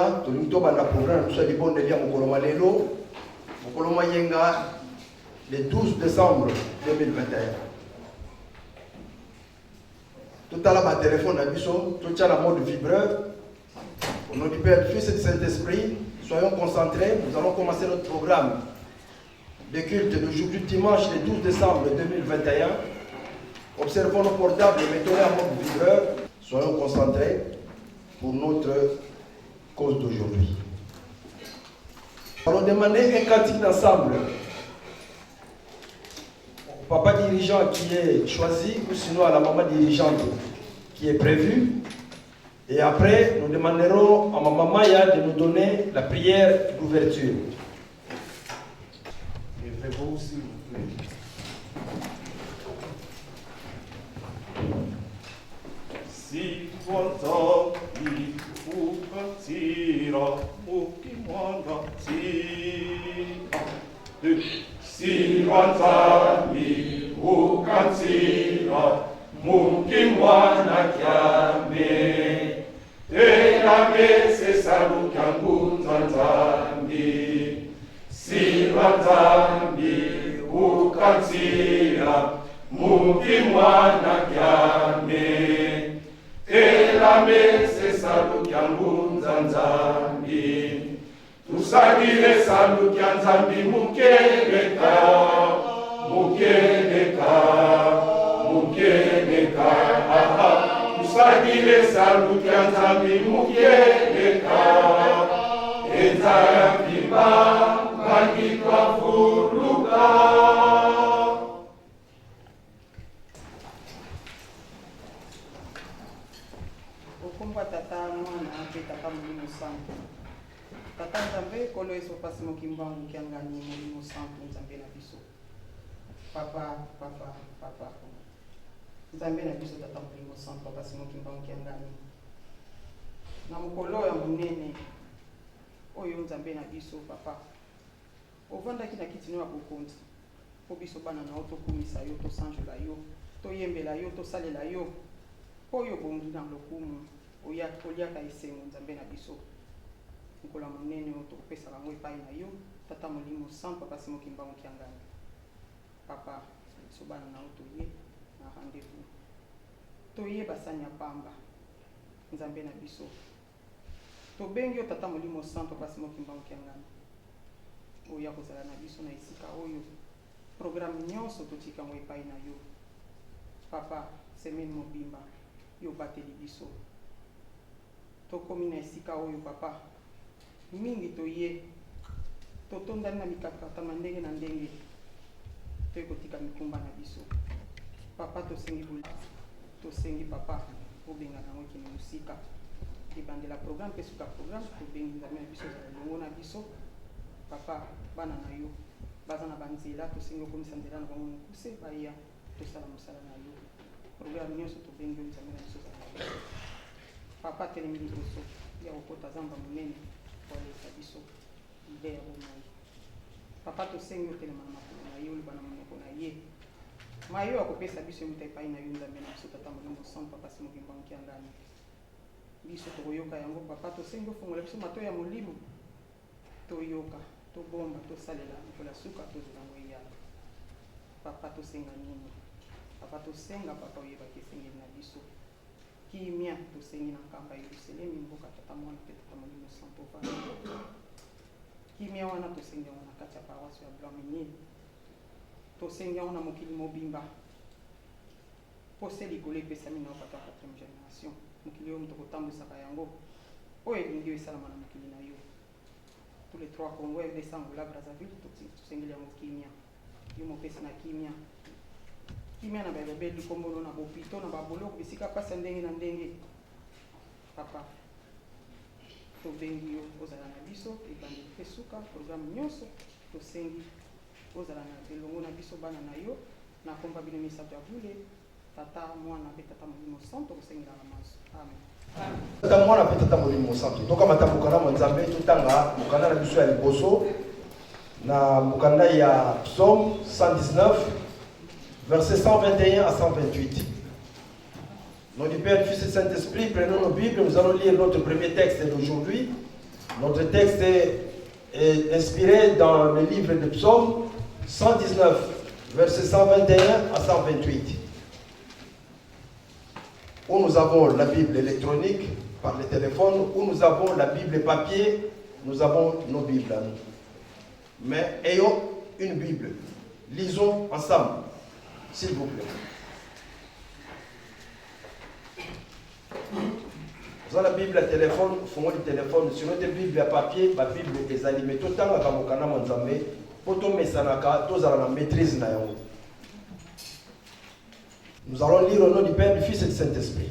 Alléluia, tolingi tobanda programme na biso ya libondeli ya mokolo mwa lelo, mokolo mwa yenga le 12 décembre 2021. Totala ba téléphone na biso, totia na mode vibreur. Au nom du Père, du Fils et du Saint-Esprit, soyons concentrés, nous allons commencer notre programme de culte d'aujourd'hui dimanche le 12 décembre 2021. Observons nos portables, mettons-les en mode vibreur. Soyons concentrés pour notre cause d'aujourd'hui. Nous allons demander un cantique d'ensemble au papa dirigeant qui est choisi ou sinon à la maman dirigeante qui est prévue. Et après, nous demanderons à maman Maya de nous donner la prière d'ouverture. Levez-vous, s'il vous plaît. Silwanzambi ukatsira mukimwana kyame Elame sesalu kyangunza Nzambi Silwanzambi ukatsira mukimwana kyame Elame sesalu kyangunza Nzambi Tusagile salu kya Nzambi mukeleka mukeleka mukeleka aha Tusagile salu kya Nzambi mukeleka Enzaya mpimba mbangi twafuluka. Okombo ya Tata, Mwana mpe Tata Molimo Santu. Tata Nzambe, Nkolo Yesu Papa Simon Kimbangu Kiangani, Molimo Santu Nzambe na biso. Papa, Papa, Papa. Nzambe na biso Tata Molimo Santu Papa Simon Kimbangu Kiangani. Na mokolo ya monene oyo Nzambe na biso Papa ovandaki na kiti no ya bokonzi mpo biso bana na yo tokumisa yo, tosanjola yo, toyembela yo, tosalela yo mpo oyo obongi na lokumu, oliaka esengo Nzambe na biso. Mokolo ya monene oyo tokopesaka yango epai na yo Tata Molimo Santu Papa Simon Kimbangu Kiangani. Papa, biso bana na yo toye na rendez-vous, toye basani ya pamba Nzambe na biso. Tobengi yo Tata Molimo Santu Papa Simon Kimbangu Kiangani, oya kozala na biso na esika oyo. Programme nyonso totika yango epai na yo Papa, semaine mobimba yo obateli biso. Tokomi na esika oyo Papa, mingi toye totondani na mikakatano ya ndenge na ndenge, toye kotika mikumba na biso Papa. Tosengi tosengi Papa obengana yango ekende mosika, ebandela programme mpe suka programme. Tobengi Nzambe na biso ozala elongo na biso Papa. Bana na yo baza na banzela, tosengi okomisa nzela na bango mokuse, baya tosala mosala na yo. Programme nyonso tobengi yo Nzambe na biso ozala na biso Papa. Atelemi liboso ya kokota zamba monene po alesa biso bilei ya bomoi Papa. Tosengi otelema na makolo na ye, oloba na monoko na ye mayo akopesa biso euta epai na yo Nzambe na biso Tata Molimo Santu Papa Simon Kimbangu Kiangani. Biso tokoyoka yango Papa. Tosengi ofongola biso matoi ya molimo, toyoka, tobomba, tosalela mokolo ya suka tozwa yango eyano Papa. Tosenga nini Papa? Tosenga Papa oyebaki esengeli na biso kimia. Tosengi na nkamba Yerusalemi, mboka Tata, Mwana mpe Tata Molimo Santu ovanda kimia wana. Tosengi yango na kati ya paroisse ya Blanc-Mesnil, tosengi yango na mokili mobimba, mpo se likolo epesami na yo bato ya 4e génération. Mokili oyo moto kotambwisaka yango, oyo elingi oyo esalama na mokili na yo, tous les trois Congo, RDC, Angola, Brazzaville. Tosengeli yango kimia, yo mopesi na kimia, kimia na babeli kombono na bopito na baboloko, bisika mpasi ya ndenge na ndenge Papa. Tobengi yo ozala na biso ebandeli mpe suka programme nyonso. Tosengi ozala na elongo na biso bana na yo, na komba bino misato ya bule, Tata, Mwana mpe Tata Molimo Santo, kosengelaka manso. Amen. Tata, Mwana mpe Tata Molimo Santo. Tokamata mokanda mwa Nzambe, totanga mokanda na biso ya liboso na mokanda ya Psaume 119, verset 121 à 128. Nom du Père, du Fils et du Saint-Esprit, prenons nos Bibles, nous allons lire notre premier texte d'aujourd'hui. Notre texte est, est inspiré dans le livre de Psaume 119, versets 121 à 128, où nous avons la Bible électronique par le téléphone, où nous avons la Bible papier, nous avons nos Bibles à nous. Mais ayons une Bible. Lisons ensemble, s'il vous plaît. oza na bible ya telefone ofongoli telefone sino te bible ya papier babible ezali me totangaka mokanda mwa nzambe mpo tomesanaka tozala na maîtrise na yango. Nous allons lire au nom du Père, du Fils et du Saint-Esprit.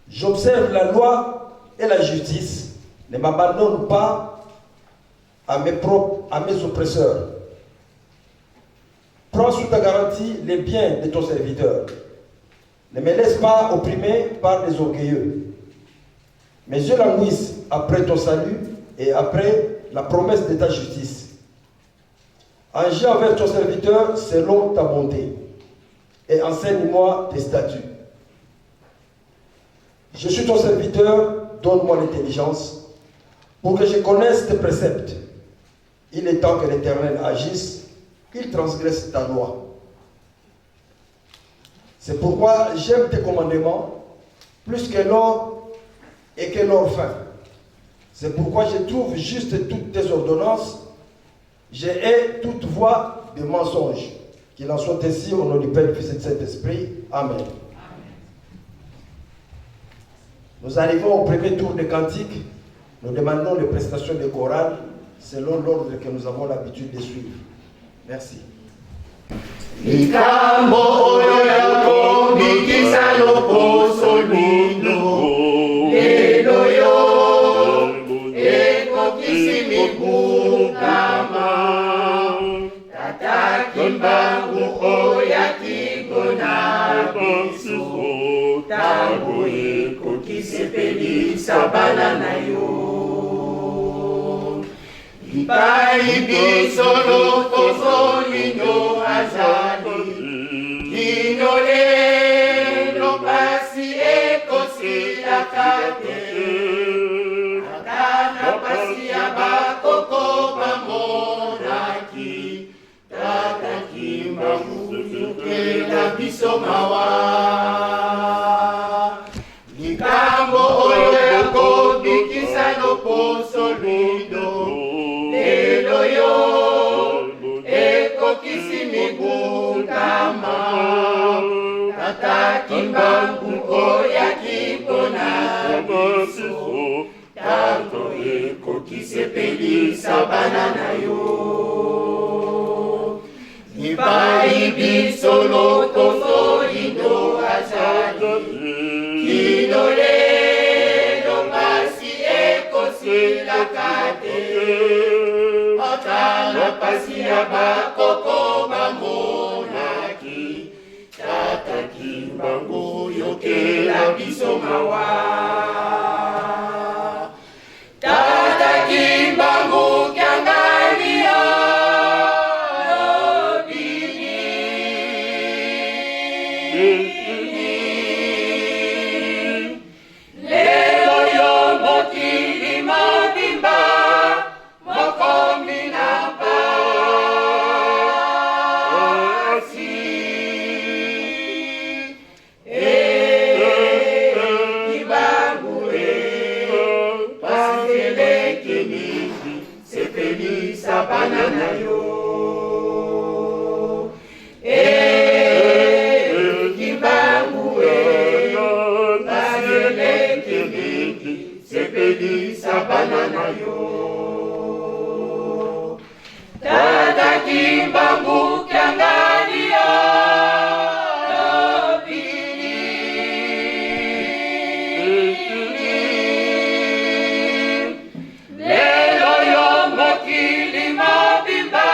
J'observe la loi et la justice, ne m'abandonne pas à mes propres, à mes oppresseurs. Prends sous ta garantie les biens de ton serviteur. Ne me laisse pas opprimer par les orgueilleux. Mes yeux languissent après ton salut et après la promesse de ta justice. Agis envers ton serviteur selon ta bonté et enseigne-moi tes statuts. Je suis ton serviteur, donne-moi l'intelligence pour que je connaisse tes préceptes. Il est temps que l'Éternel agisse, qu'il transgresse ta loi. C'est pourquoi j'aime tes commandements plus que l'or et que l'or fin. C'est pourquoi je trouve juste toutes tes ordonnances. Je hais toute voie de mensonge. Qu'il en soit ainsi au nom du Père, du Fils et du Saint-Esprit. Amen. Nous arrivons au premier tour de cantique. Nous demandons les prestations de chorale selon l'ordre que nous avons l'habitude de suivre. Merci. Likambo oyo ya kobikisa loposo lwindo lelo yo ekokisi mibu nkama tata kimbangu oyaki mpona biso ntango ekoki sepelisa bana na yo Bipai biso loposo lino azali kino lelo pasi ekosilaka te ata na pasi ya bakoko bamonaki tata kimbangu yokela biso mawa likambo oyo ya kobikisa loposo lwindo lelo yo ekokisi mibu nkama tata kimbangu oyaki mpona biso ntango ekoki sepelisa bana na yo bipai biso lotoso lindo azali kino lelo pasi ekosilaka te ata na pasi ya bakoko bamonaki tata kimbangu yokela biso mawa tata kimbangu kiangani alobi nini lelo yo mokili mobimba mokomi na pasi kimbangu e pasi eleki mingi sepelisa bana na yo kimbangu e pasi eleki mingi sepelisa bana na yo tata kimbangu kiangani alobi nini lelo yo mokili mobimba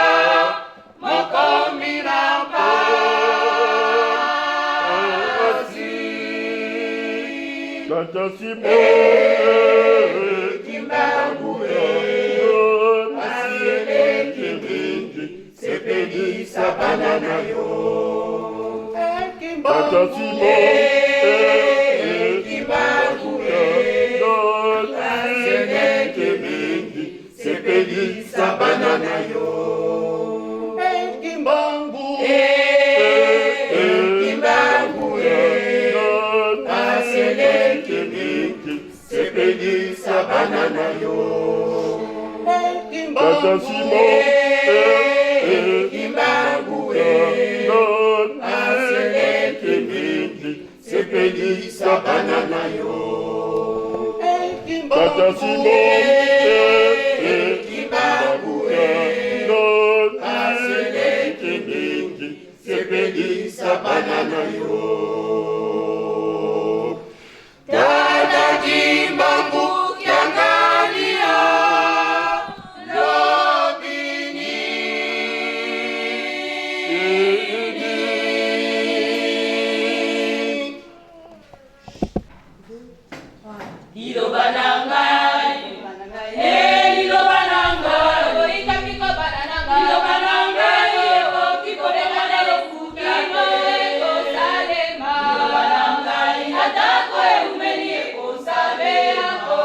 mokomi na pasi Tata Simon, kimbangu e pasi eleki mingi sepelisa bana na yo Tata Simon, kimbangu e pasi Sepelisa bana na yo. Kimbangu, Kimbangu, aseleki mingi, sepelisa bana na yo. Tata Simon, Kimbangu, aseleki mingi, sepelisa bana na yo. Tata Simon, Kimbangu, aseleki mingi, sepelisa bana na yo. Tata Kimbangu kiangalia lobi nini? Liloba na ngai, eh, liloba na ngai, liloba na ngai ekoki kobenga na lokuta te. Liloba na ngai atako eumeli ekosalema.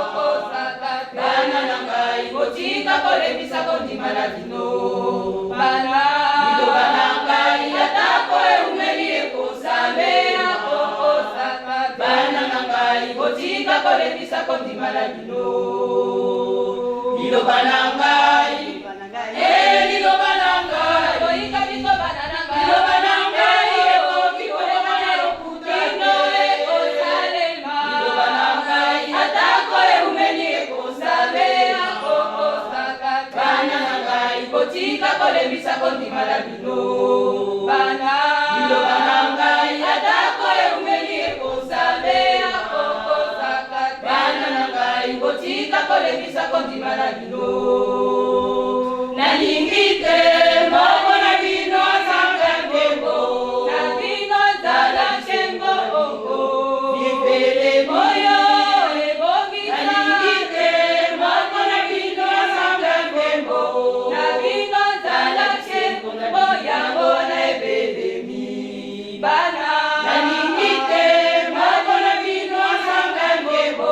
Bana na ngai botika kolembisa kondima na bino. Bana, liloba na ngai atako eumeli ekosalema. Bana na ngai botika kolembisa kondima na bino. Liloba na ngai, eh, liloba na ngai, liloba na ngai ekoki kobenga na lokuta te. Liloba na ngai atako eumeli ekosalema. Bana na ngai botika kolembisa kondima na bino. Bana, liloba na ngai atako eumeli ekosalema. Bana na ngai botika kolembisa kondima na bino. Nalingi te moko na bino azanga nkembo. Na bino zala nkembo, oh, oh. Libele moyo ebongisa. Nalingi te moko na bino azanga nkembo. Na bino zala nkembo, yango wana ebelemi. Bana, nalingi te moko na bino azanga nkembo.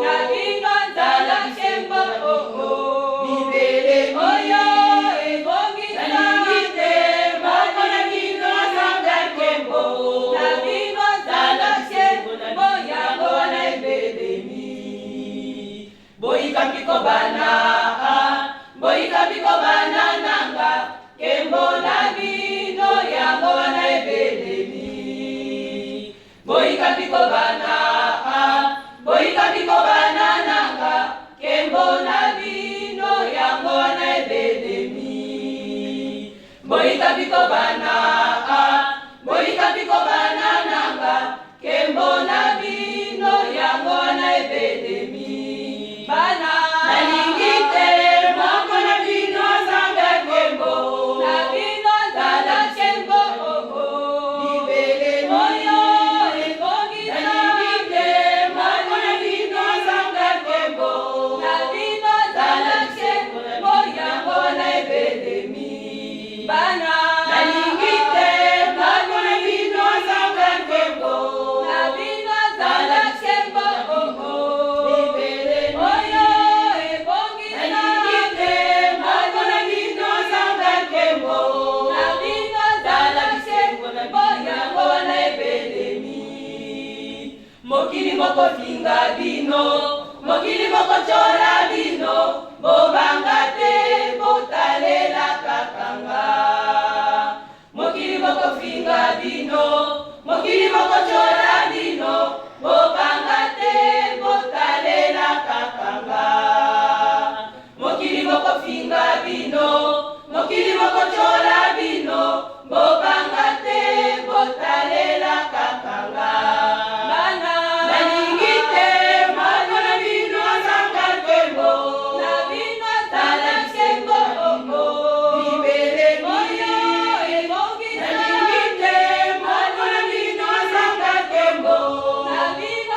Na bino zala nkembo, oh, oh. Libele moyo ebongisa. Nalingi te moko na bino azanga nkembo. Na bino zala nkembo, yango wana ebelemi. Boyika mpiko bana, ah, boyika mpiko bana nanga, nkembo na bino yango wana ebelemi. Boyika mpiko bana, ah, boyika mpiko bana nanga, nkembo na bino yango wana ebelemi. Boyika mpiko bana, ah, boyika mpiko bana nanga, nkembo na bino yango wana ebelemi. Bana, nalingi te moko na bino azanga nkembo. Na bino zala nkembo, oh, oh. Libele moyo ebongisa. Nalingi te moko na bino azanga nkembo. Na bino zala nkembo, yango wana ebelemi. Bana, nalingi te moko na bino azanga nkembo. Na bino zala nkembo, oh, oh. Libele moyo ebongisa. Nalingi te moko na bino azanga nkembo. Na bino zala nkembo, yango wana ebelemi. Mokili mokofinga bino, mokili mokotyola bino, bobanga te, botalela kaka nga. Mokili mokofinga bino, mokili mokotyola bino, bobanga te, botalela kaka nga. Mokili mokofinga bino, mokili mokotyola bino, bobanga te, botalela kaka nga. Bana, nalingi te moko na bino azanga nkembo. Na bino azala nkembo, oh, oh. Libele moyo ebongisa. Nalingi te moko na bino azanga nkembo. Na bino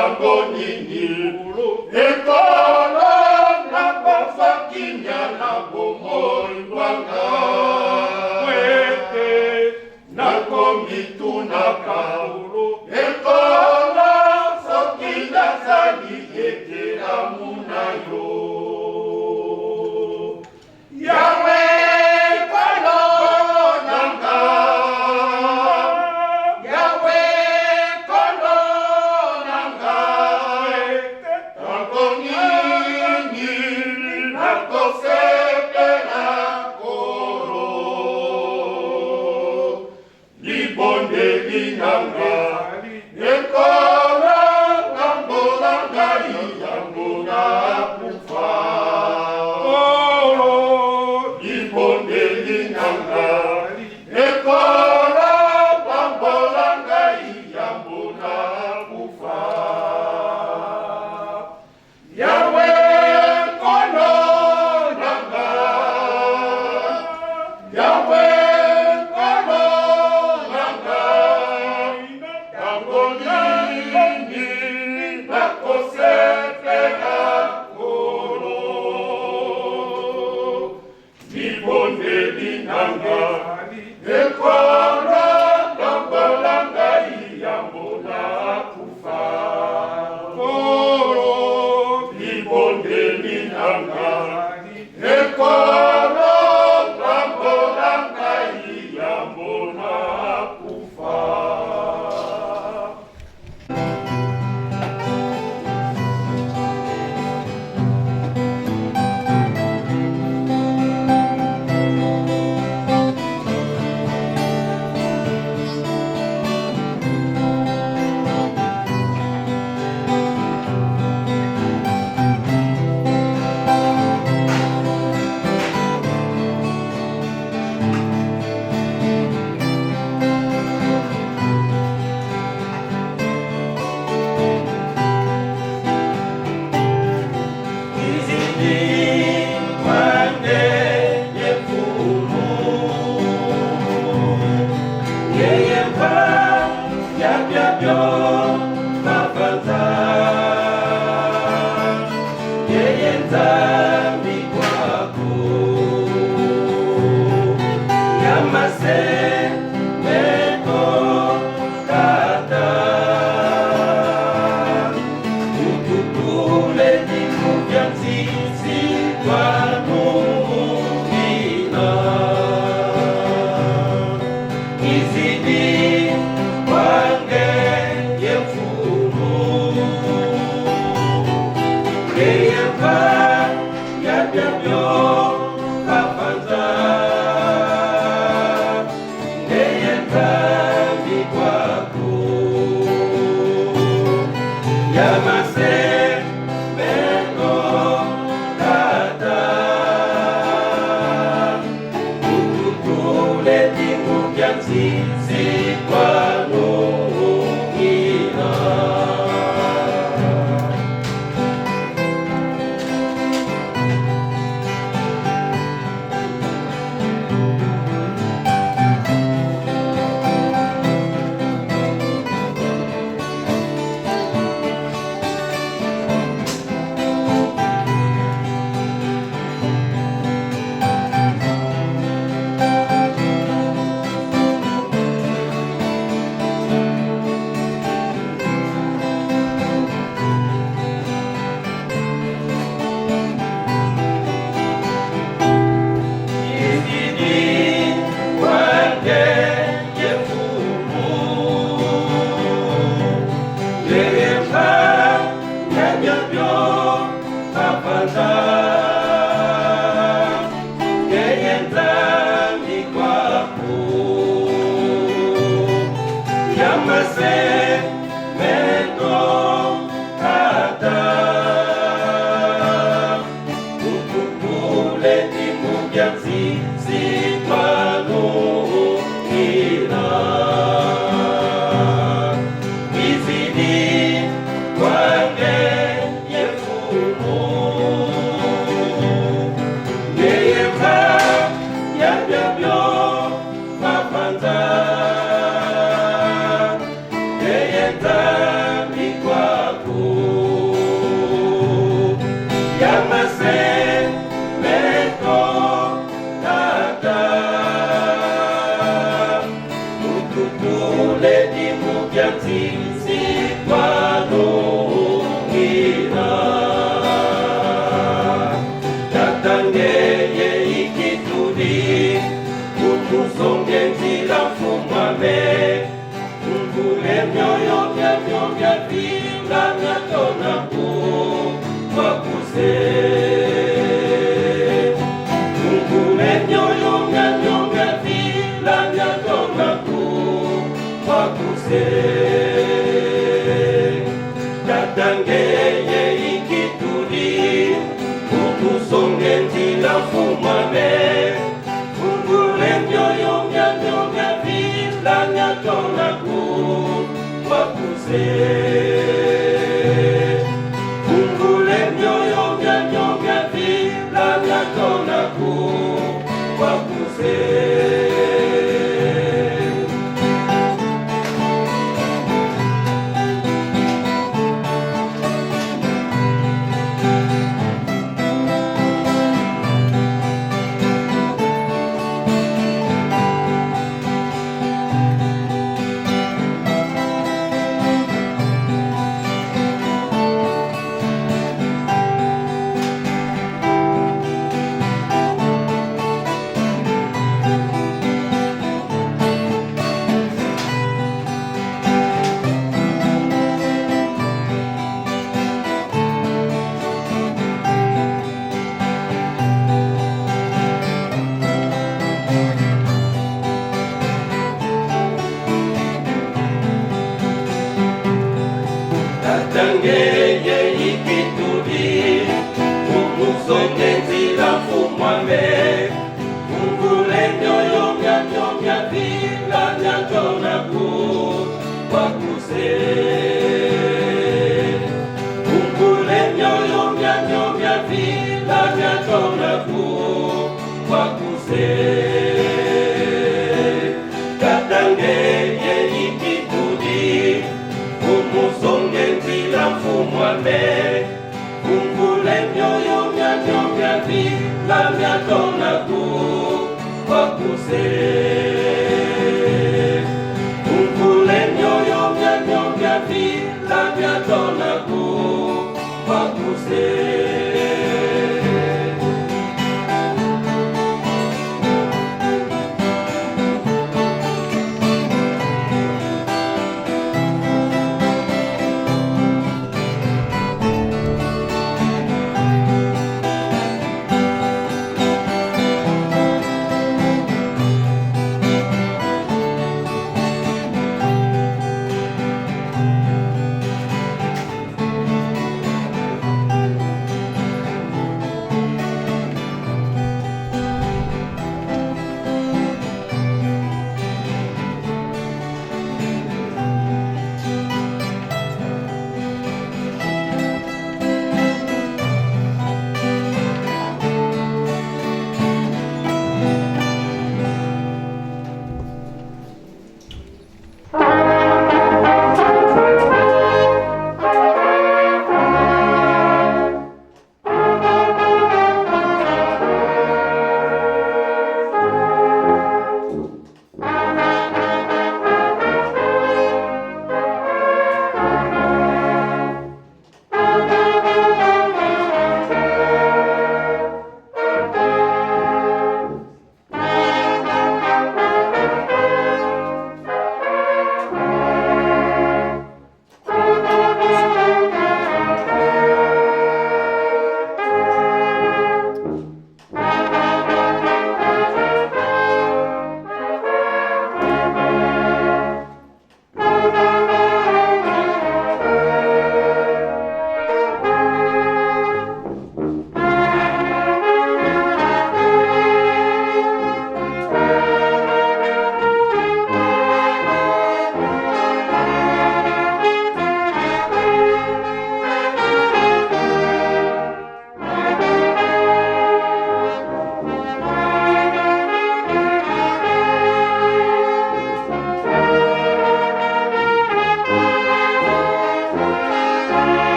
Ntango nini ekolo nakozwa kimia na bomoi bwa nga? Ete nakomitunaka ekolo soki nazali ekelamu na yo. Yawe Nkolo na nga, Yawe Nkolo na nga, tango nini nakosepela Nkolo? Libondeli na nga, ekolo pambola ngai yambo nakufa. Libondeli na nga, ekolo pambola ngai yambo nakufa. Yawe Nkolo na nga, Yawe Nkolo na nga, tango nini nakosepela Nkolo? Libondeli na nga, ekolo pambola ngai yambo nakufa. Libondeli na nga, ekolo pambola ngai yambo nakufa.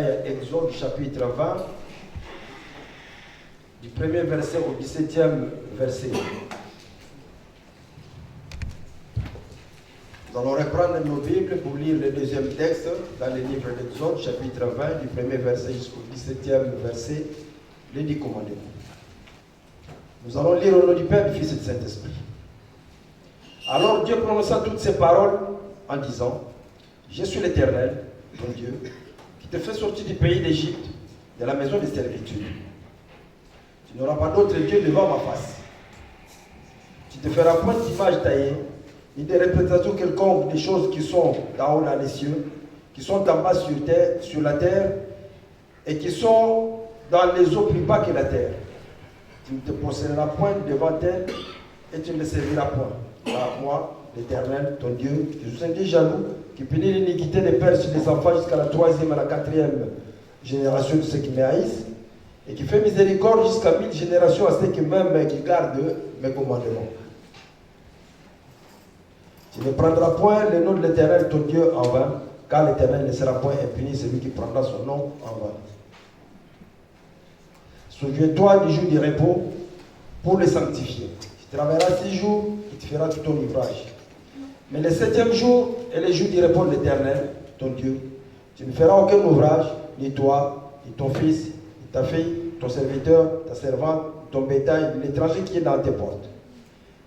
mokanda ya Exode chapitre 20, du premier verset au 17e verset. Nous allons reprendre nos Bibles pour lire le deuxième texte dans le livre d'Exode, chapitre 20, du premier verset jusqu'au 17e verset, les dix commandements. Nous allons lire au nom du Père, du Fils et du Saint-Esprit. Alors Dieu prononça toutes ces paroles en disant, Je suis l'Éternel, ton Dieu, qui te fait sortir du pays d'Égypte, de la maison de servitude. Tu n'auras pas d'autre Dieu devant ma face. Tu te feras point d'image taillée, ni de représentation quelconque des choses qui sont d'en haut dans les cieux, qui sont en bas sur, terre, sur la terre, et qui sont dans les eaux plus bas que la terre. Tu ne te posséderas point devant elles, et tu ne les serviras point. Car moi, l'Éternel, ton Dieu, je suis un Dieu jaloux, qui punit l'iniquité des pères sur les enfants jusqu'à la troisième et la quatrième génération de ceux qui me haïssent, et qui fait miséricorde jusqu'à mille générations à ceux qui m'aiment et qui gardent mes commandements. Tu ne prendras point le nom de l'Éternel, ton Dieu, en vain, car l'Éternel ne sera point impuni celui qui prendra son nom en vain. Souviens-toi du jour du repos pour le sanctifier. Tu travailleras six jours et tu feras tout ton ouvrage. Mais le septième jour est le jour du repos de l'Éternel, ton Dieu. Tu ne feras aucun ouvrage, ni toi, ni ton fils, ni ta fille, ton serviteur, ta servante, ton bétail, l'étranger qui est dans tes portes.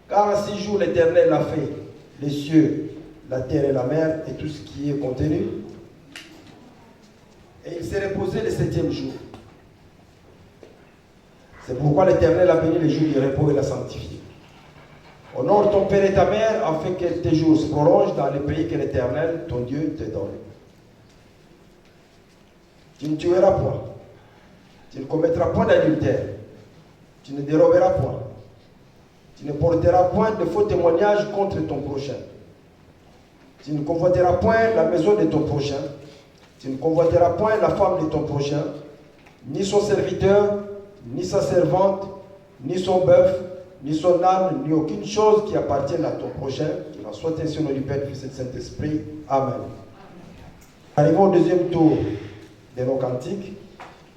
Car en six jours l'Éternel a fait les cieux, la terre et la mer et tout ce qui est contenu. Et il s'est reposé le septième jour. C'est pourquoi l'Éternel a béni le jour du repos et l'a sanctifié. Honore ton père et ta mère afin que tes jours se prolongent dans le pays que l'Éternel, ton Dieu, te donne. Tu ne tueras point. Tu ne commettras point d'adultère. Tu ne déroberas point. Tu ne porteras point de faux témoignages contre ton prochain. Tu ne convoiteras point la maison de ton prochain. Tu ne convoiteras point la femme de ton prochain, ni son serviteur, ni sa servante, ni son bœuf, ni son âne, ni aucune chose qui appartienne à ton prochain. Qu'il en soit ainsi au nom du Père, du Fils et du Saint-Esprit. Amen. Arrivons au deuxième tour de nos cantiques.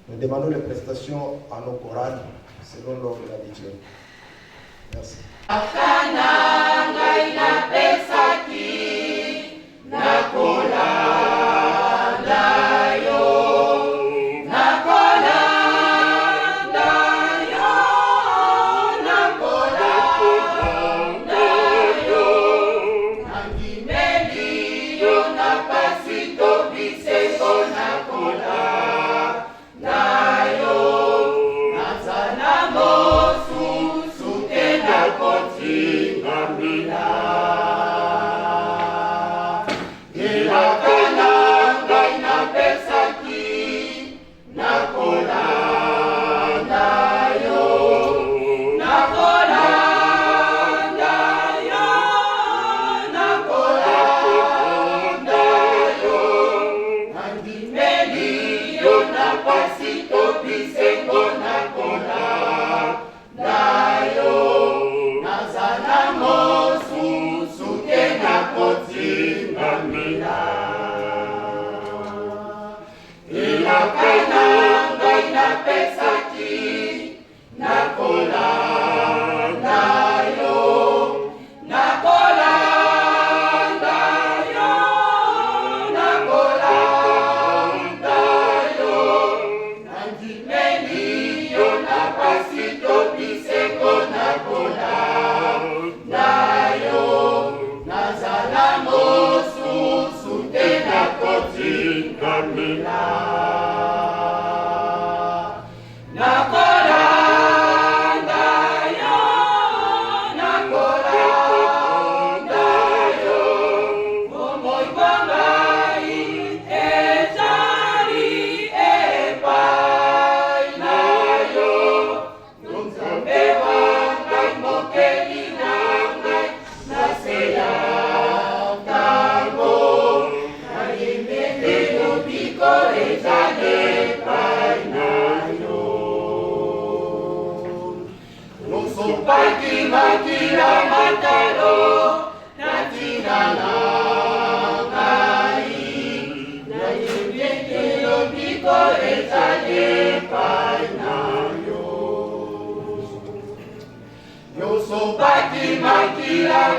Nous demandons les prestations à nos chorales selon l'ordre habituel. Merci.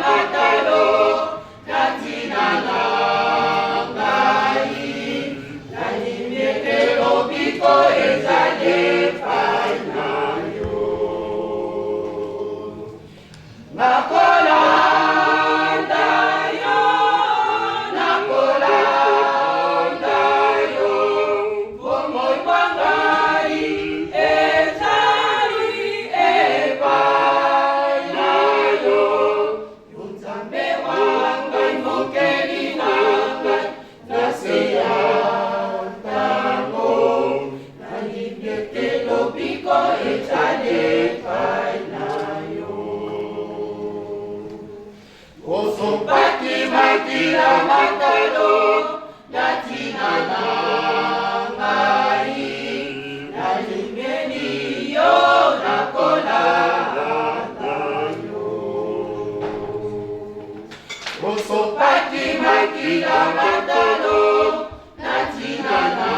matalo na ntina na ngai nandimi ete lobiko ezali epai na yo nakolanda yo nakolanda yo bomoi bwa ngai ezali epai na yo yo nzambe wa ngai mokeli na ngai na se ya ntango nandimi ete lobiko ezali epai na yo osopaki makila matalo na ntina na ngai nandimeli yo nakolanda yo osopaki makila matalo na ntina na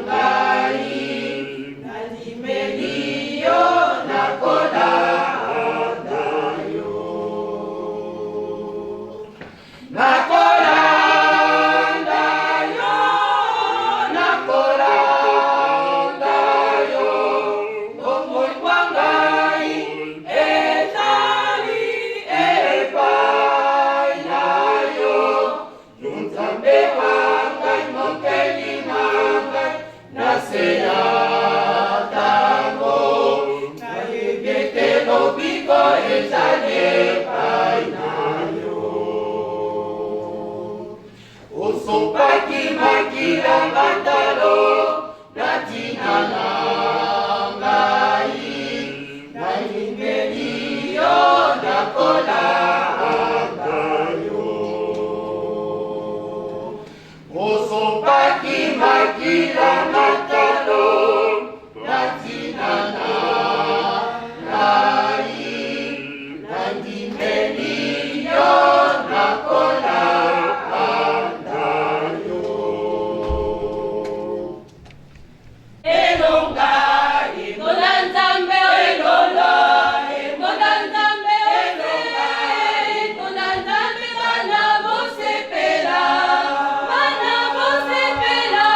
ngai nandimeli yo nakolanda yo nakolanda yo nakolanda yo bomoi bwa ngai ezali epai na yo yo nzambe wa ngai mokeli na ngai na se ya ntango nayebi ete lobiko ezali epai na yo osopaki makila matalo na ntina na ngai nandimeli yo nakolanda yo osopaki makila matalo na ntina na ngai nandimeli yo nakolanda yo Elonga, emona Nzambe elonga, emona Nzambe elonga, emona Nzambe bana bosepela, bana bosepela.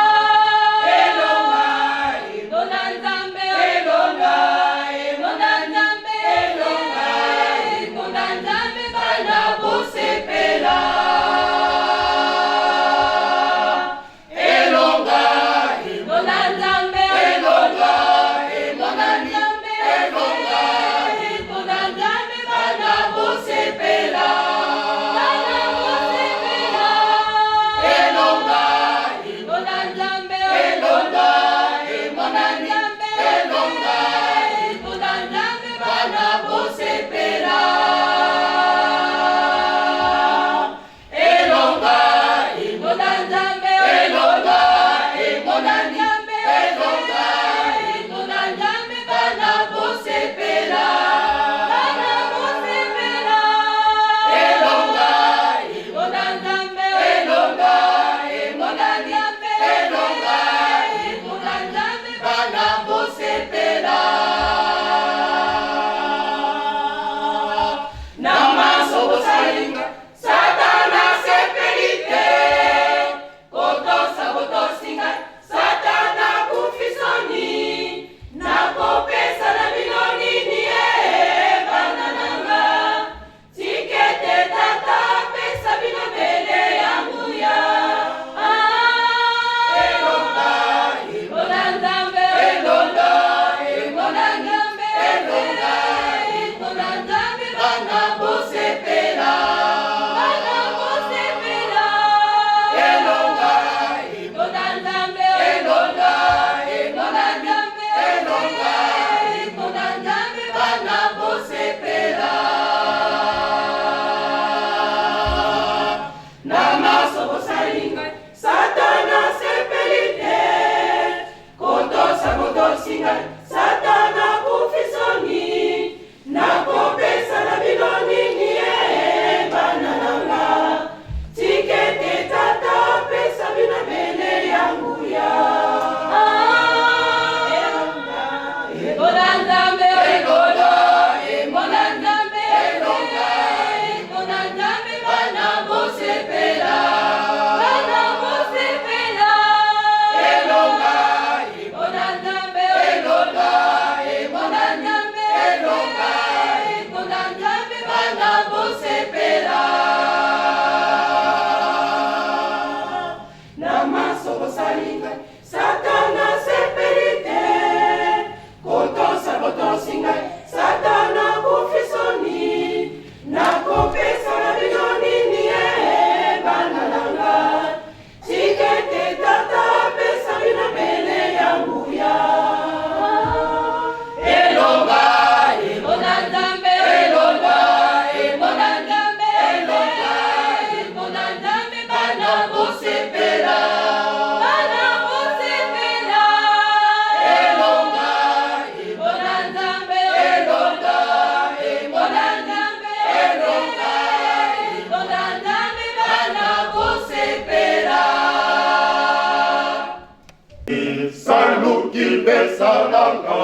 Esalanga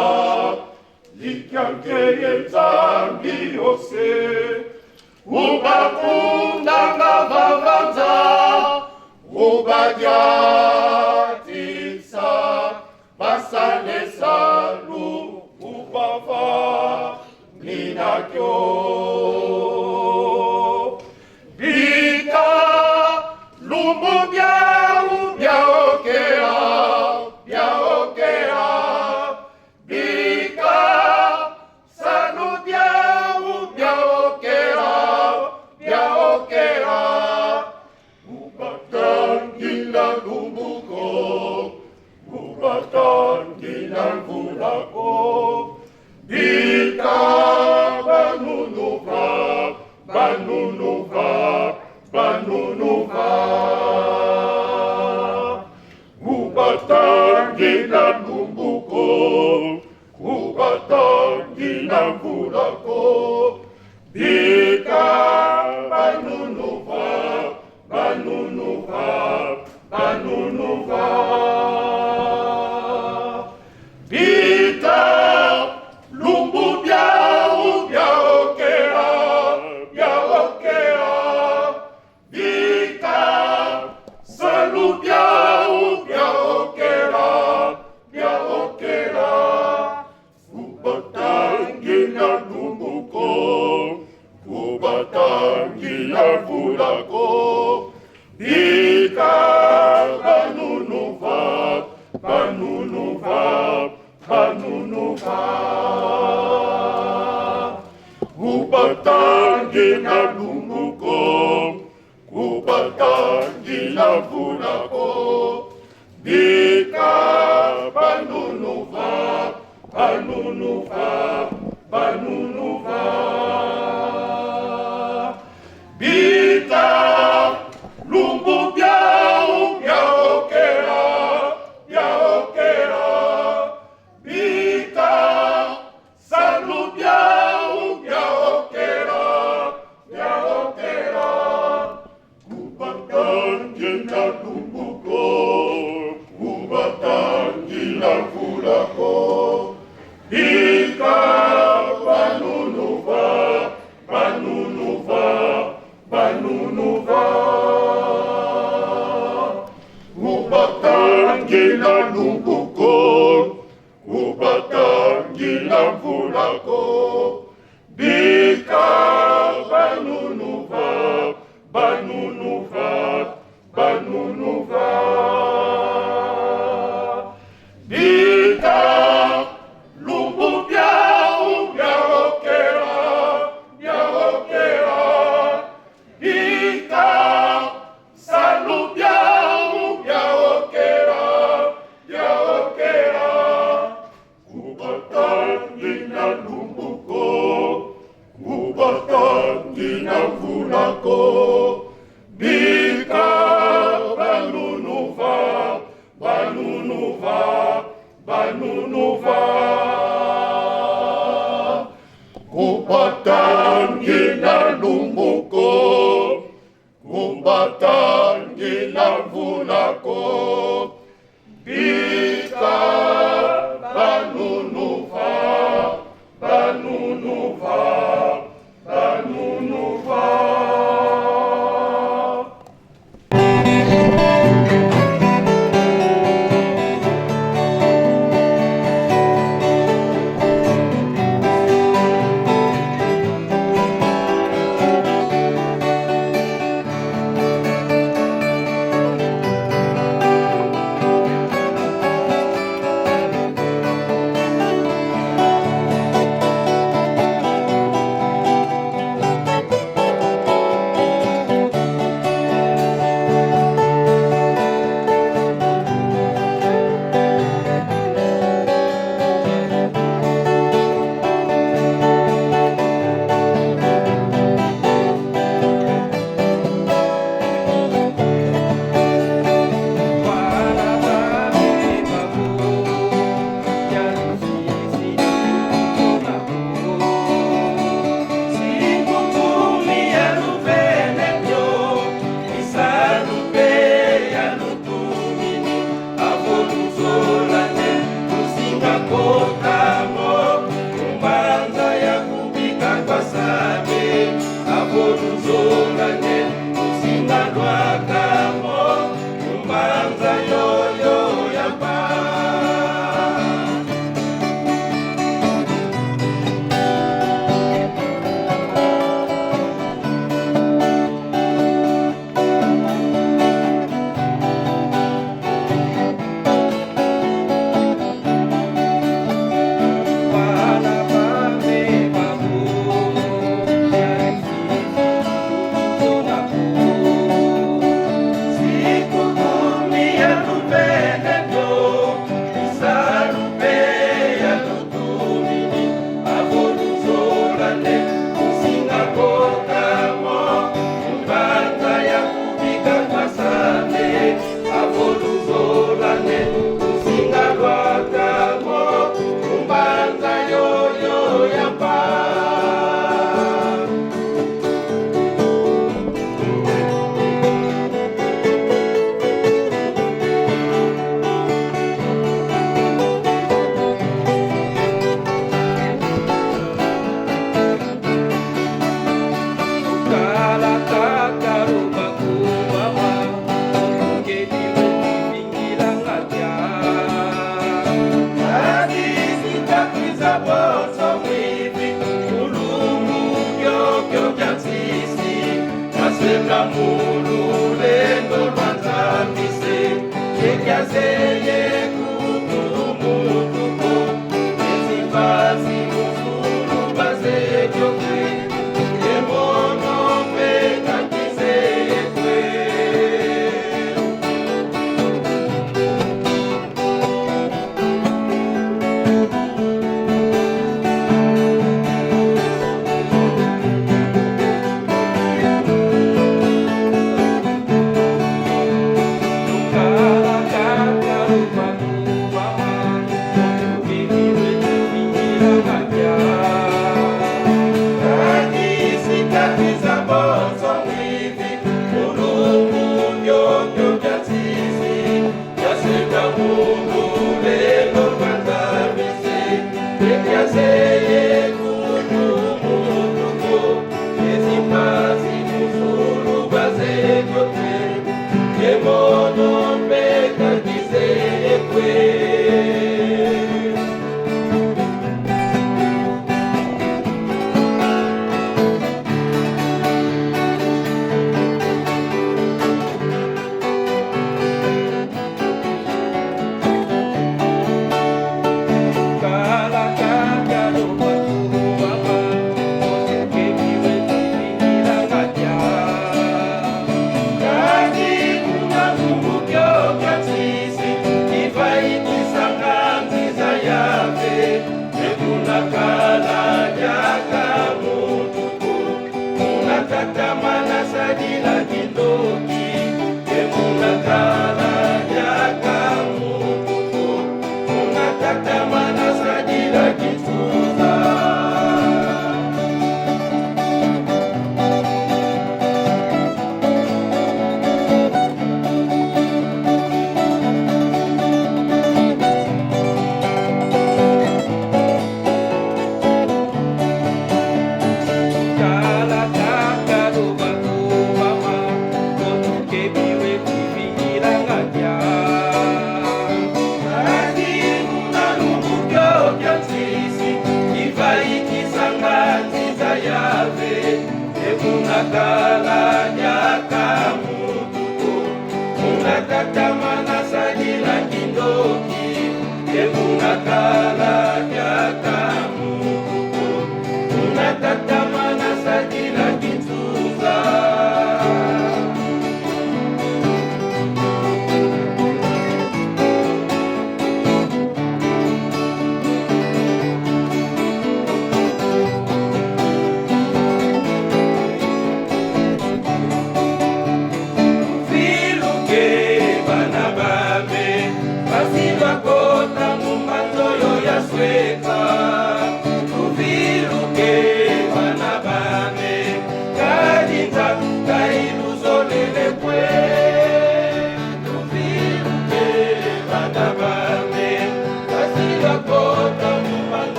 Likyanke ye Nzambi ose Ubakundanga vavanza Ubadiatisa Basalesalu Ubava Minakyo Bika Lumbu biau biaokea biaokea Bika Sanu biau biaokea biaokea Ubatangila lumbuko Ubatangila mvulako Bika banunuva banunuva banunuva Ubatangila lumbuko Ubatangila mvulako Bika banunuva banunuva banunuva Bika lumbu biau biaokea biaokea Bika salu biau biaokea biaokea Ubatangila lumbuko Ubatangila vulako Bika banunuva banunuva banunuva Ubatangila lumbuko Ubatangila vulako Bika banunuva banunuva banunuva Bika lumbu biau biaokera biaokera Bika salu biau biaokera biaokera Kubatangila lumbuko Kubatangila vulako Bika banunuva banunuva banunuva Kubatangila lumbuko Kubatangila vulako Bika banunuva banunuva banunuva Bika lumbu biau biaokera biaokera Bika salu biau biaokera biaokera Kubatangila lumbuko Kubatangila vulako Bika banunuva banunuva banunuva Kubatangila lumbuko Kubatangila vulako Bika banunuva banunuva banunuva Thank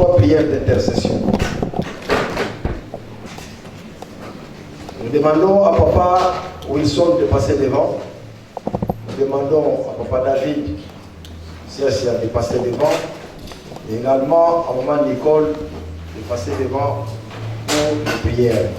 Trois prières d'intercession. Nous demandons à papa Wilson de passer devant. Nous demandons à papa David Siasia de passer devant. Et également à maman Nicole de passer devant pour les prières.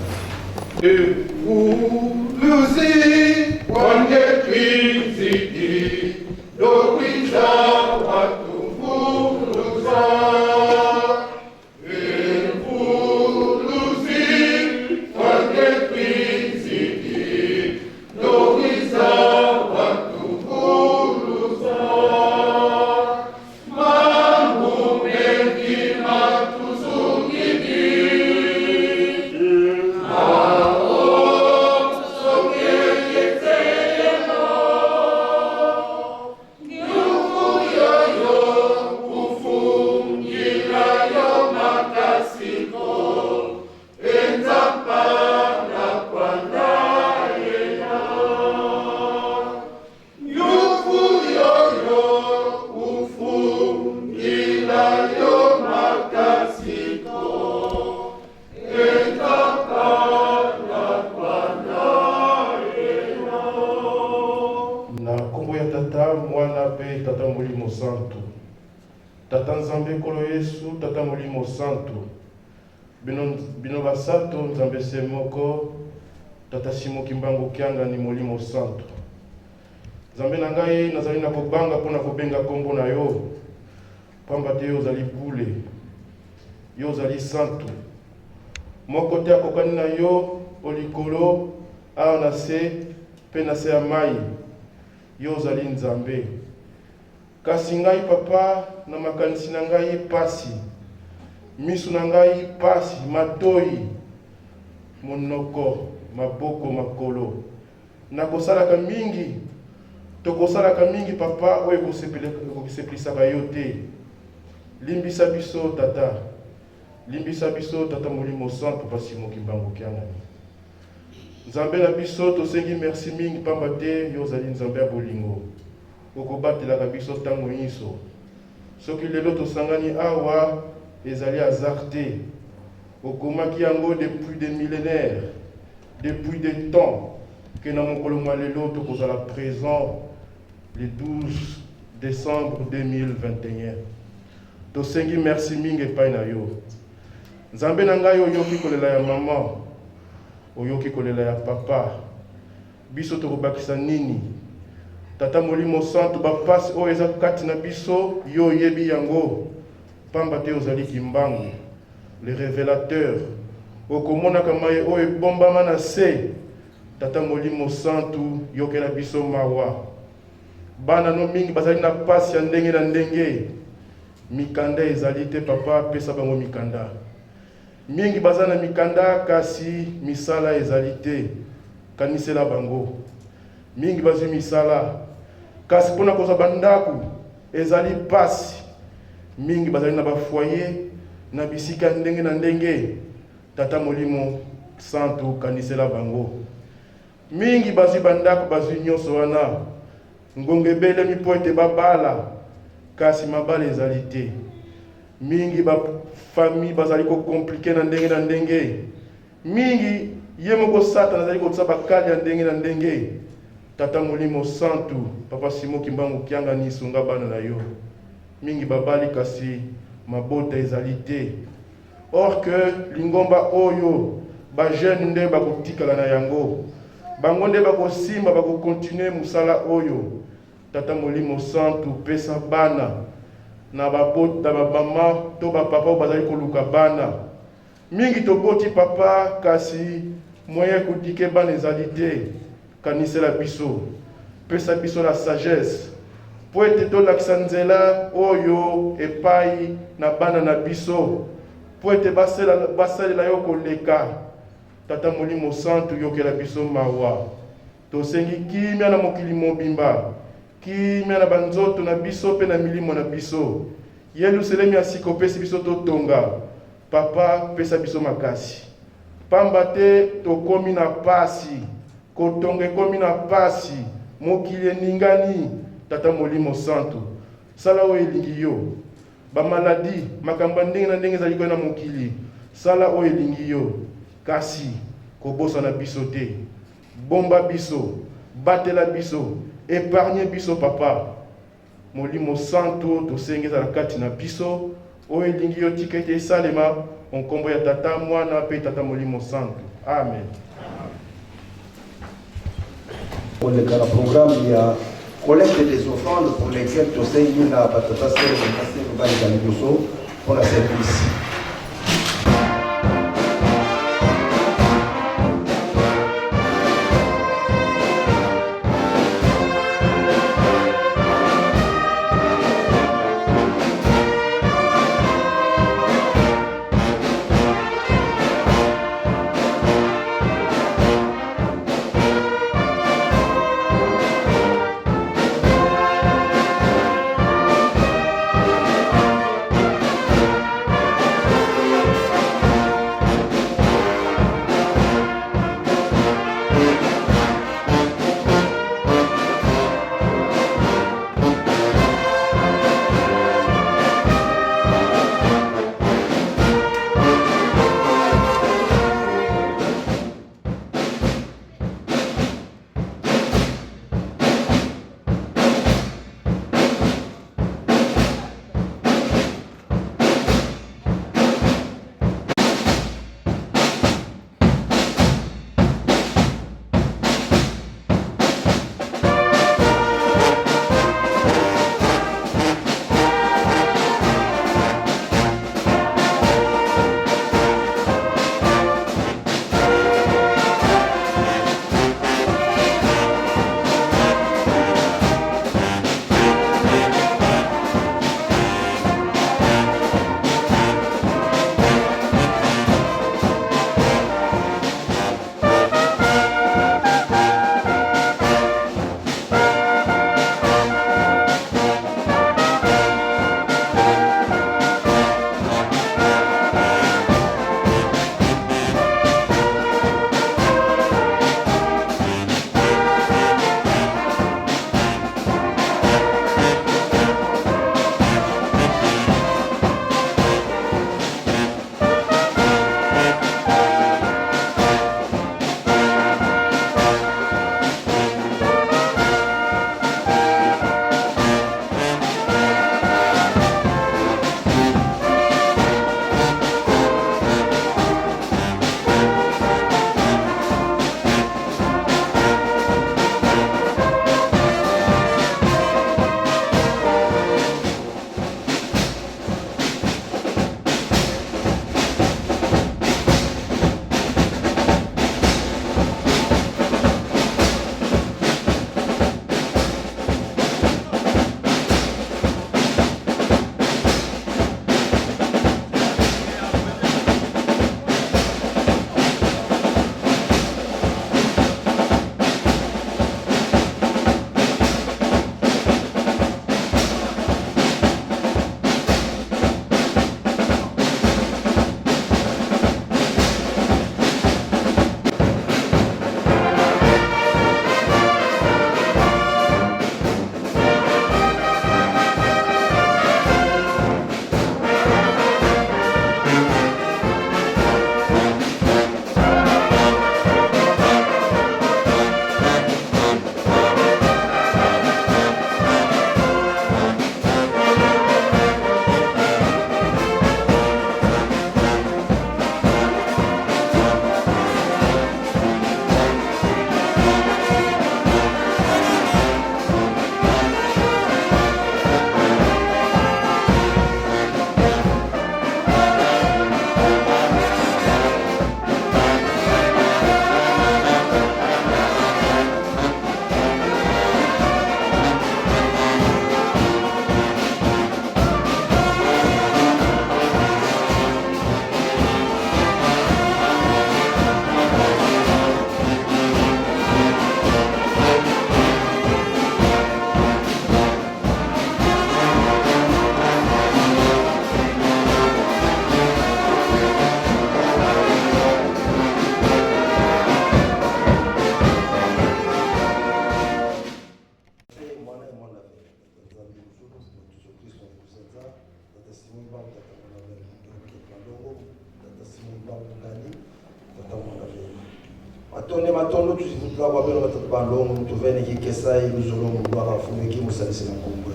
Na nkombo ya Tata, Mwana mpe Tata Molimo Santu. Tata Nzambe Nkolo Yesu, Tata Molimo Santu. Bino, bino basato, Nzambe se moko, Tata Simo Kimbangu Kiangani Molimo Santu. Nzambe na ngai, nazali na kobanga mpo na kobenga nkombo na yo, pamba te yo ozali bule, yo ozali santu. Moko te akokani na yo o likolo, awa na se, mpe na se ya mai. Yo ozali Nzambe. Kasi ngai papa, na makanisi na ngai pasi, miso na ngai pasi, matoyi, monoko, maboko, makolo. Nakosalaka mingi, tokosalaka mingi papa oyo ekosepelisaka yo te. Limbisa biso tata, limbisa biso tata Molimo Santu, Papa Simon Kimbangu Kiangani. Nzambe na biso, tosengi merci mingi pamba te yo ozali Nzambe ya bolingo. Okobatelaka biso tango inso. Soki lelo tosangani awa, ezali hasard te. Okomaki yango depuis des millénaires, depuis des temps, que na mokolo mwa lelo tokozala present le 12 décembre 2021. Tosengi merci mingi epai na yo. Nzambe na ngai, oyoki kolela ya mama, oyoki kolela ya papa. Biso tokobakisa nini? Tata Molimo Santu, bapasi oyo eza kati na biso, yo oyebi yango, pamba te ozali Kimbangu, le revelateur. Okomonaka maye oyo ebombama na se. Tata Molimo Santu, yokela biso mawa. Bana no mingi bazali na pasi ya ndenge na ndenge. Mikanda ezali te papa, pesa bango mikanda. Mingi baza na mikanda kasi misala ezali te, kanisela bango. Mingi bazwi misala kasi mpona kozwa bandako ezali pasi. Mingi bazali na ba foyer na bisika ndenge na ndenge. Tata Molimo Santu, kanisela bango. Mingi bazwi bandako, bazwi nyonso wana. Ngonga ebelemi mpo ete babala, kasi mabala ezali te. Mingi ba famille bazali ko compliquer na ndenge na ndenge. Mingi ye moko Satana azali kotia bakali ya ndenge na ndenge. Tata Molimo Santu, Papa Simon Kimbangu Kiangani, sunga bana na yo. Mingi babali kasi mabota ezali te. Or que lingomba oyo ba jeunes nde bakotikala na yango. Bango nde bakosimba, bako continuer mosala oyo. Tata Molimo Santu, pesa bana na ba mama to ba papa oyo bazali koluka bana. Mingi toboti papa kasi moyen ya kodike bana ezali te. Kanisela biso, pesa biso la sagesse mpo ete tolakisa nzela oyo epai na bana na biso mpo ete basalela yo koleka. Tata Molimo Santu, yokela biso mawa. Tosengi kimia na mokili mobimba, kimia na banzoto na biso mpe na milimo na biso. Yelusalemi ya sika opesi biso totonga. Papa, pesa biso makasi, pamba te tokomi na pasi, kotonga ekomi na pasi, mokili eningani. Tata Molimo Santu, sala oyo elingi yo. Ba maladies, makambo ya ndenge na ndenge ezali koya na mokili. Sala oyo elingi yo, kasi kobosana biso te. Bomba biso, batela biso, epargne biso papa. Molimo Santu tosengi ezala kati na biso, oyo elingi yo tika ete esalema, o nkombo ya Tata, Mwana mpe Tata Molimo Santu. Amen. Koleka na programme ya collecte des offrandes pour lesquelles tosengi na batata sere na sere baleka liboso mpo na service. Tata Simon Bangu, Tata Mwana Vela. Donc Malongo, Tata Simon Bangu Ngani, Tata Mwana Vela. Matonde matondo tuzivutula kwa beno batatu balongo mutuvene kikesai luzolongo lwaka fumeki musalisi na nkombo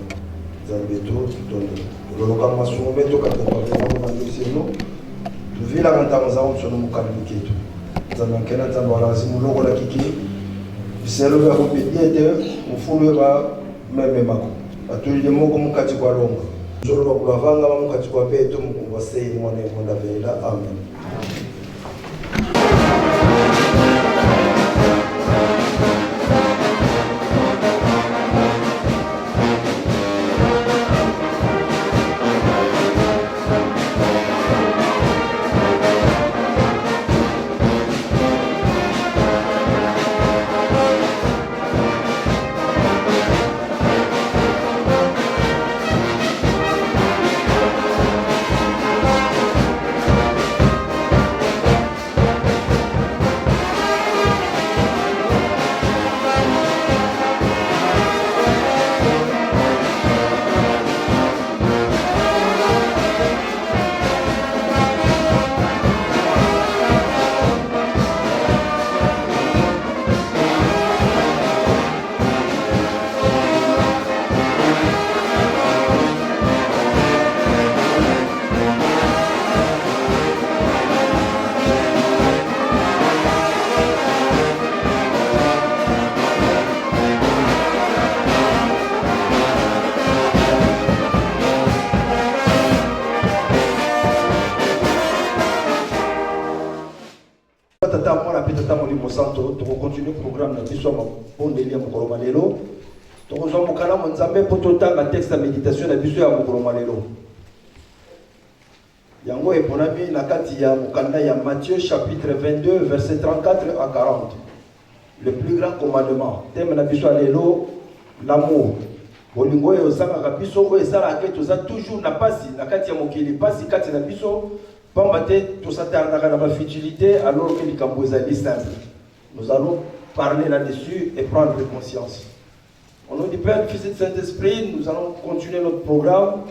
Nzambe to tutonde tololoka masumu beto katapavena mandoseno tuvilaka ntango zango msono mukali ketu Nzambe nkena Nzambe walasi mulokola kiki biselo bya kupidi ete mufulu ba meme mako batulile moko mukati kwa longa zolo bakulavanga mukati kwa beto mukumba sei mwana emonda vela amen. Tata mwana mpe tata molimo santo, tokokontinue programme na biso ya mabondeli ya mokolo ma lelo. Tokozwa mokanda mwa Nzambe mpo totanga texte ya meditation na biso ya mokolo ma lelo. Yango eponami na kati ya mokanda ya Matthieu chapitre 22 verset 34 à 40. Le plus grand commandement, thème na biso ya lelo, l'amour. Bolingo oyo ezangaka biso, oyo esalaka ke toza toujours na pasi na kati ya mokili, pasi kati na biso, pamba te tosatardaka na ba futilité alors que likambo ezali simple. Nous allons parler là-dessus et prendre conscience. Au nom du Père, du Fils et du Saint-Esprit, nous allons continuer notre programme.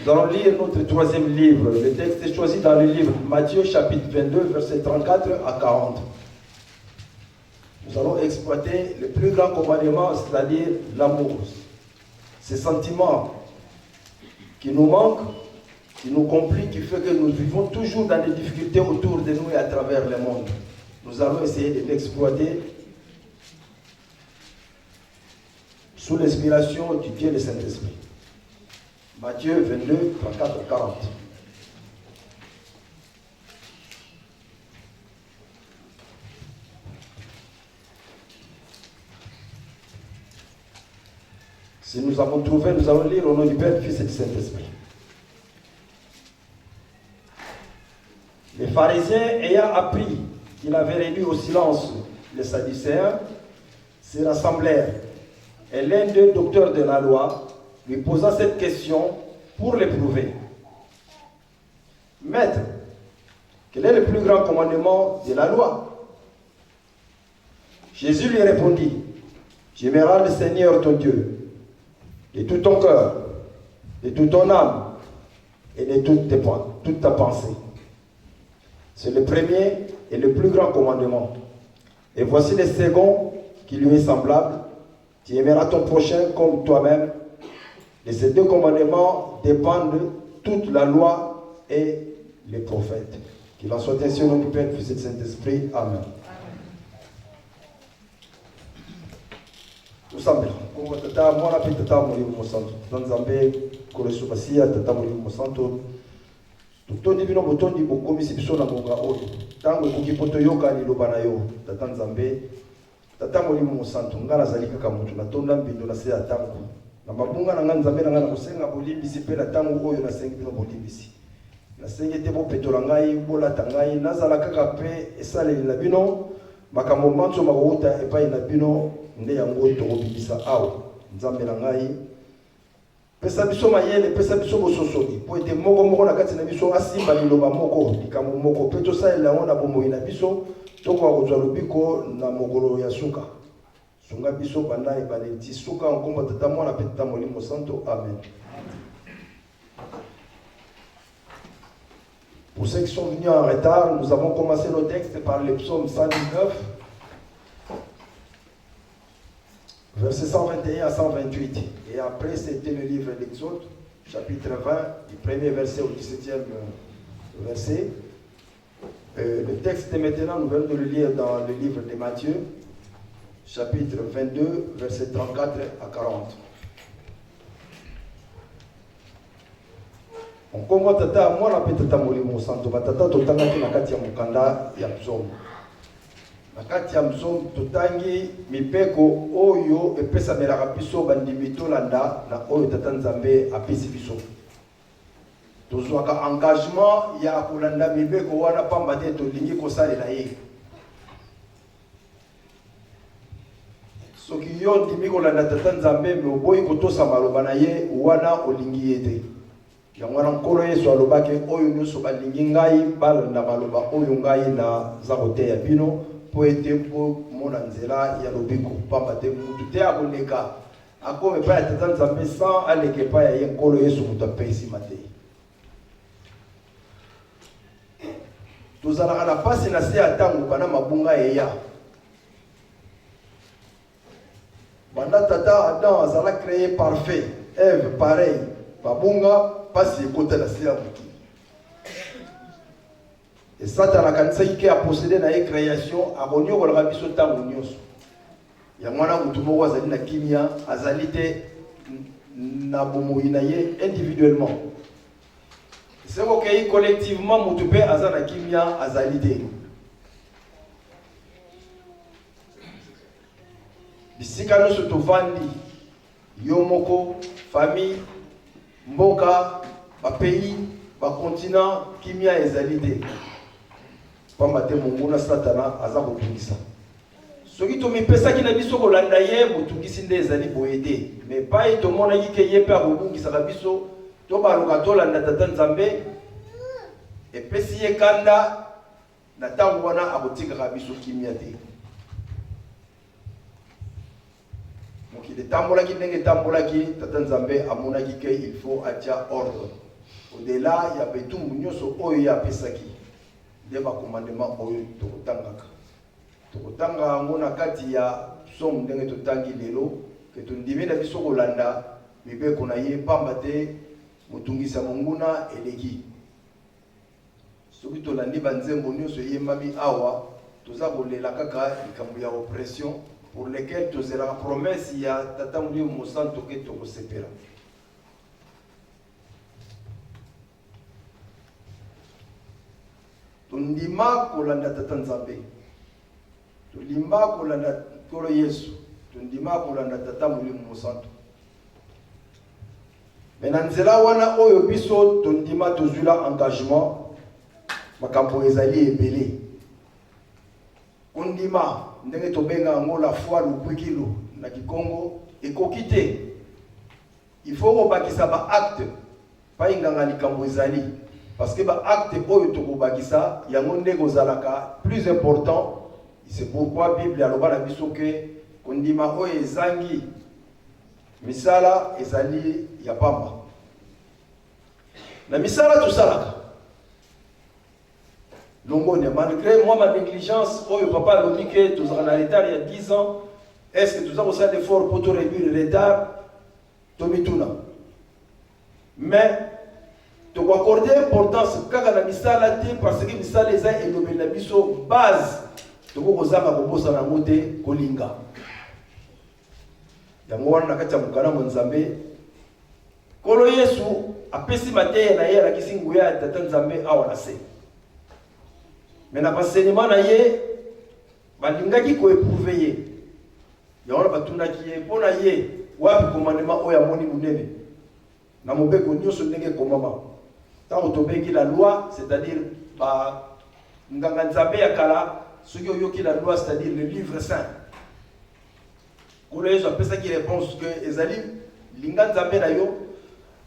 Nous allons lire notre troisième livre. Le texte est choisi dans le livre Matthieu chapitre 22, verset 34 à 40. Nous allons exploiter le plus grand commandement, c'est-à-dire l'amour. Ces sentiments qui nous manquent, qui nous compliquent, qui fait que nous vivons toujours dans des difficultés autour de nous et à travers le monde. Nous allons essayer de l'exploiter sous l'inspiration du Dieu le Saint-Esprit. Matthieu 22, 34, 40. Si nous avons trouvé, nous allons lire au nom du Père, du Fils et du Saint-Esprit. Les pharisiens ayant appris qu'il avait réduit au silence les Sadducéens, se rassemblèrent. Et l'un d'eux, docteur de la loi, lui posa cette question pour l'éprouver. Maître, quel est le plus grand commandement de la loi? Jésus lui répondit, tu aimeras le Seigneur ton Dieu de tout ton cœur, de toute ton âme et de toute ta pensée. C'est le premier et le plus grand commandement. Et voici le second qui lui est semblable. Tu aimeras ton prochain comme toi-même. Et ces deux commandements dépendent de toute la loi et les prophètes. Qu'il en soit ainsi au nom du Père, du Fils et du Saint-Esprit. Amen. Tosambela. Kombo Tata, Mwana mpe Tata Molimo Mosantu. Tata Nzambe, Nkolo Yesu Masiya, Tata Molimo Mosantu, totondi bino botondi bokomisi biso na ngonga oyo. Ntango ekoki mpo toyoka liloba na yo, Tata Nzambe. Tata Molimo Mosantu, ngai nazali kaka moto, natonda mbindo na se ya ntango. Na mabunga na ngai, Nzambe na ngai, nakosenga bolimbisi mpe na ntango oyo nasengi bino bolimbisi. Nasengi ete bopetola ngai, bolata ngai, nazala kaka mpe esaleli na bino. Makambo manso makowuta epai na bino, nde yango tokobimisa awa. Nzambe na ngai, pesa biso mayele, pesa biso bososoli, mpo ete moko moko na kati na biso asimba liloba moko, likambo moko, mpe tosalela yango na bomoi na biso, tokoka kozwa lobiko na mokolo ya suka. Sunga biso banda ebandeli ti suka. Nkombo Tata, Mwana mpe Tata Molimo Santo. Amen. Pour ceux qui sont venus en retard, nous avons commencé nos textes par le psaume 119, versets 121 à 128. Et après, c'était le livre d'Exode, chapitre 20, du premier verset au 17e verset. Le texte de maintenant, nous venons de le lire dans le livre de Matthieu, chapitre 22, versets 34 à 40. Nkombo Tata, Mwana mpe Tata Molimo Santo. Batata, totangaki na kati ya mokanda ya Psaume. Na kati ya Psaume totangi mibeko oyo epesamelaka biso bandimi tolanda na oyo Tata Nzambe apesi biso. Tozwaka engagement ya kolanda mibeko wana pamba te tolingi kosalela ye. Soki yo ondimi kolanda Tata Nzambe me oboyi kotosa maloba na ye, wana olingi ye te. Yango wana Nkolo Yesu alobaki, oyo nyonso balingi ngai balanda maloba oyo ngai naza koteya bino, mpo ete bomona nzela ya lobiko. Pamba te mutu te akoleka akoma epai ya Tata Nzambe sans aleka epai ya ye Nkolo Yesu moto apesi mateyi. Tozalaka na pasi na se ya tango banda mabunga eya. Banda tata Adam azala cree parfait, Eve pareil, babunga pasi ekota na se ya mokili. Et Satana akanisaki ke aposede na ye creation, akonyokolaka biso tango nyonso. Yango wana moto moko azali na kimia azali te na bomoyi na ye individuellement. Soki okei collectivement, moto mpe aza na kimia azali te. Bisika nyonso tovandi, yo moko, famille, mboka, ba pays, ba continent, kimia ezali te. Pamba te monguna Satana aza kotungisa. Soki tomipesaki na biso kolanda ye, botungisi nde ezali boye te. Mais epai tomonaki ke ye mpe akobungisaka biso, tobaluka tolanda Tata Nzambe, epesi ye kanda, na tango wana akotikaka biso kimia te. Mokili etambolaki ndenge etambolaki, Tata Nzambe amonaki ke il faut atia ordre. Au-delà ya betumbu nyonso oyo ye apesaki, nde ba commandements oyo tokotangaka. Tokotanga yango na kati ya psaume ndenge totangi lelo, ke tondimi na biso kolanda mibeko na ye, pamba te motungisi ya monguna eleki. Soki tolandi ba nzembo nionso eyembami awa, toza kolela kaka likambo ya oppression pour lequel tozelaka promesse ya Tata Molimo Mosantu ke tokosepela. Tondima kolanda Tata Nzambe, tolimba kolanda Nkolo Yesu, tondima kolanda Tata Molimo Mosantu. Mais na nzela wana oyo biso tondima tozwila engagement, makambo ezali ebele. Kondima ndenge tobenga yango la foi lukwikilo na kikongo ekoki te. Il faut kobakisa ba actes pai nganga likambo ezali parce que ba actes oyo tokobakisa yango nde ekozalaka plus important. C'est pourquoi Bible aloba na biso ke kondima oyo ezangi Misala ezali ya pamba. Na misala tosalaka longonya malgré mwa ma négligence oyo papa alobi ke tozalaka na retard ya 10 ans. Est ce que toza kosala effort mpo to réduire retard? Tomituna. Mais tokoaccorde importance kaka na misala te, parce que misala eza elobeli na biso base, tokoki kozanga kobosana yango te kolinga. Yango wana na kati ya mokanda mwa Nzambe, Nkolo Yesu apesi mateya na ye, alakisi nguya ya Tata Nzambe awa na se. Me na basenema na ye balingaki koeprouve ye. Yango wana batunaki ye mpo na ye wapi komandema oyo amoni monene na mobeko nyonso ndenge ekomama. Ntango tobengi la loi, c'est-à-dire ba nganga Nzambe ya kala, soki oyoki la loi, c'est-à-dire le livre saint. Nkolo Yesu apesaki reponse que ezali linga Nzambe na yo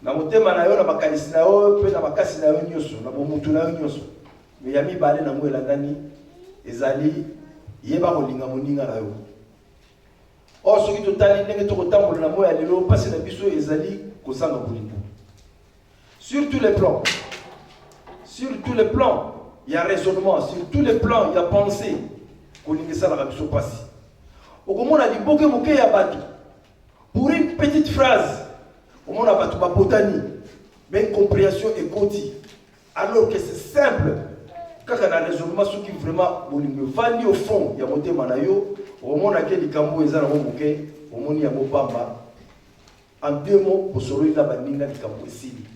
na motema na yo, na makanisi na yo mpe na makasi na yo nyonso, na bomutu na yo nyonso. Me ya mibale nango elandani ezali yeba kolinga moninga na yo. Or soki totali ndenge tokotambola na moi ya lelo, mpasi na biso ezali kozanga bolingo sur tous les plans. Sur tous les plans ya raisonnement, sur tous les plans ya pensee, kolinga esalaka biso pasi. Okomona liboke moke ya bato pour une petite phrase, omona bato babotani, mais incomprehension ekoti alors que c'est simple. Kaka na raisonnement, soki vraiment bolingo evandi au fond ya motema na yo, okomona ke likambo eza nango moke, omoni yango pamba. En deux mots, bosololi na baninga, likambo esili.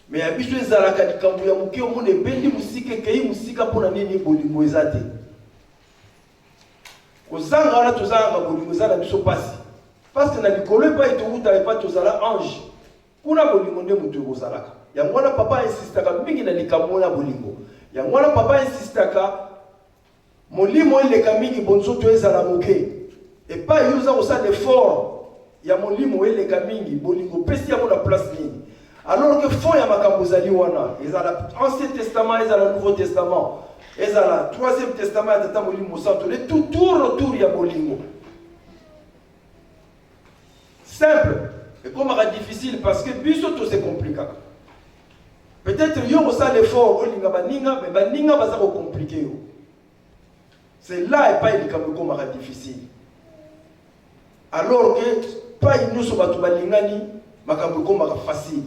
Mais ya biso ezalaka likambo ya moke, omona ebendi mosika, ekei mosika. Mpo na nini? Bolingo eza te. Kozanga wana, tozangaka bolingo, eza na biso mpasi, parce que na likolo epai towuta, epai tozala ange, kuna bolingo nde moto ekozalaka. Yango wana papa insistaka mingi na likambo wana, bolingo. Yango wana papa insistaka molimo eleka mingi, bonzoto ezala moke. Epai yo oza kosala effort ya molimo eleka mingi, bolingo opesi yango na place nini? Alors que fond ya makambo ezali wana, ezala Ancien Testament, ezala Nouveau Testament, ezala Troisième Testament ya Tata Molimo Santo, le tout tourne autour ya bolingo. Simple ekomaka difficile parce que biso tose compliquaka. Peut-être yo kosala effort olinga baninga, mais baninga baza kocompliquer yo. C'est là epai likambo ekomaka difficile, alors que pai nyonso bato balingani, makambo ekomaka facile.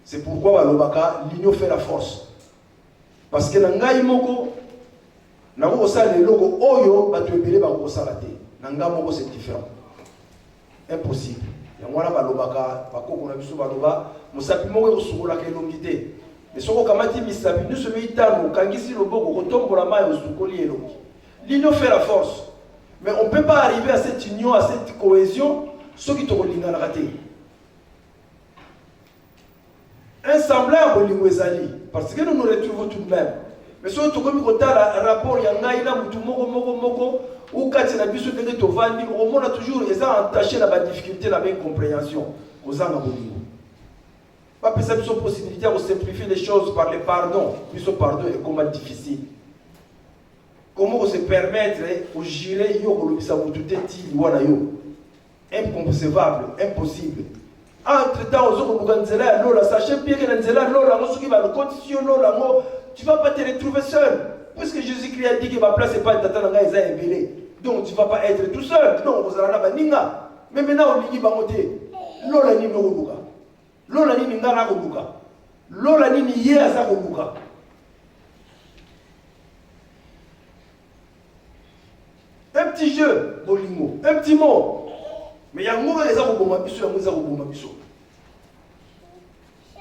C'est pourquoi balobaka l'union fait la force, parce que na ngai moko nakoki kosala eloko oyo bato ebele bakokosala te. Na ngai moko, c'est différent, impossible. Yango wana balobaka, bakoko na biso baloba, mosapi moko ekosukolaka elongi te. Mais soki okamati misapi nyonso mitano, okangisi loboko, kotombola mai, osukoli elongi. L'union fait la force, mais on peut pas arriver à cette union, à cette cohésion, soki tokolinganaka te. Un semblant ya bolingo ezali parce que nous nous retrouvons tout de même, mais soki tokomi kotala rapport ya ngai na mutu moko moko moko ou kati na biso ndenge tovandi, okomona toujours eza entaché na badifficulté, na baincompréhension, kozanga bolingo. Bapesa biso possibilité ya kosimplifier les choses par le pardon, biso pardon ekoma difficile. Comment kose permettre ojurer yo kolobisa motu te ti liwa na yo? Inconcevable, impossible. Entre temps ozo koluka nzela ya lola. Sachez bien que na nzela ya lola yango, soki balokotisi yo lola yango, tu vas pas te retrouver seul, puisque Jésus-Christ a dit que baplace epai Tata na ngai eza ebele. Donc tu vas pas être tout seul, donc okozala na baninga. Mais maintenant olingi bango te. Lola nini okoluka? Lola nini ngai nakoluka? Lola nini ye aza koluka? Un petit jeu, bolingo, un petit mot, mais yango kaka eza koboma biso, yango eza koboma biso.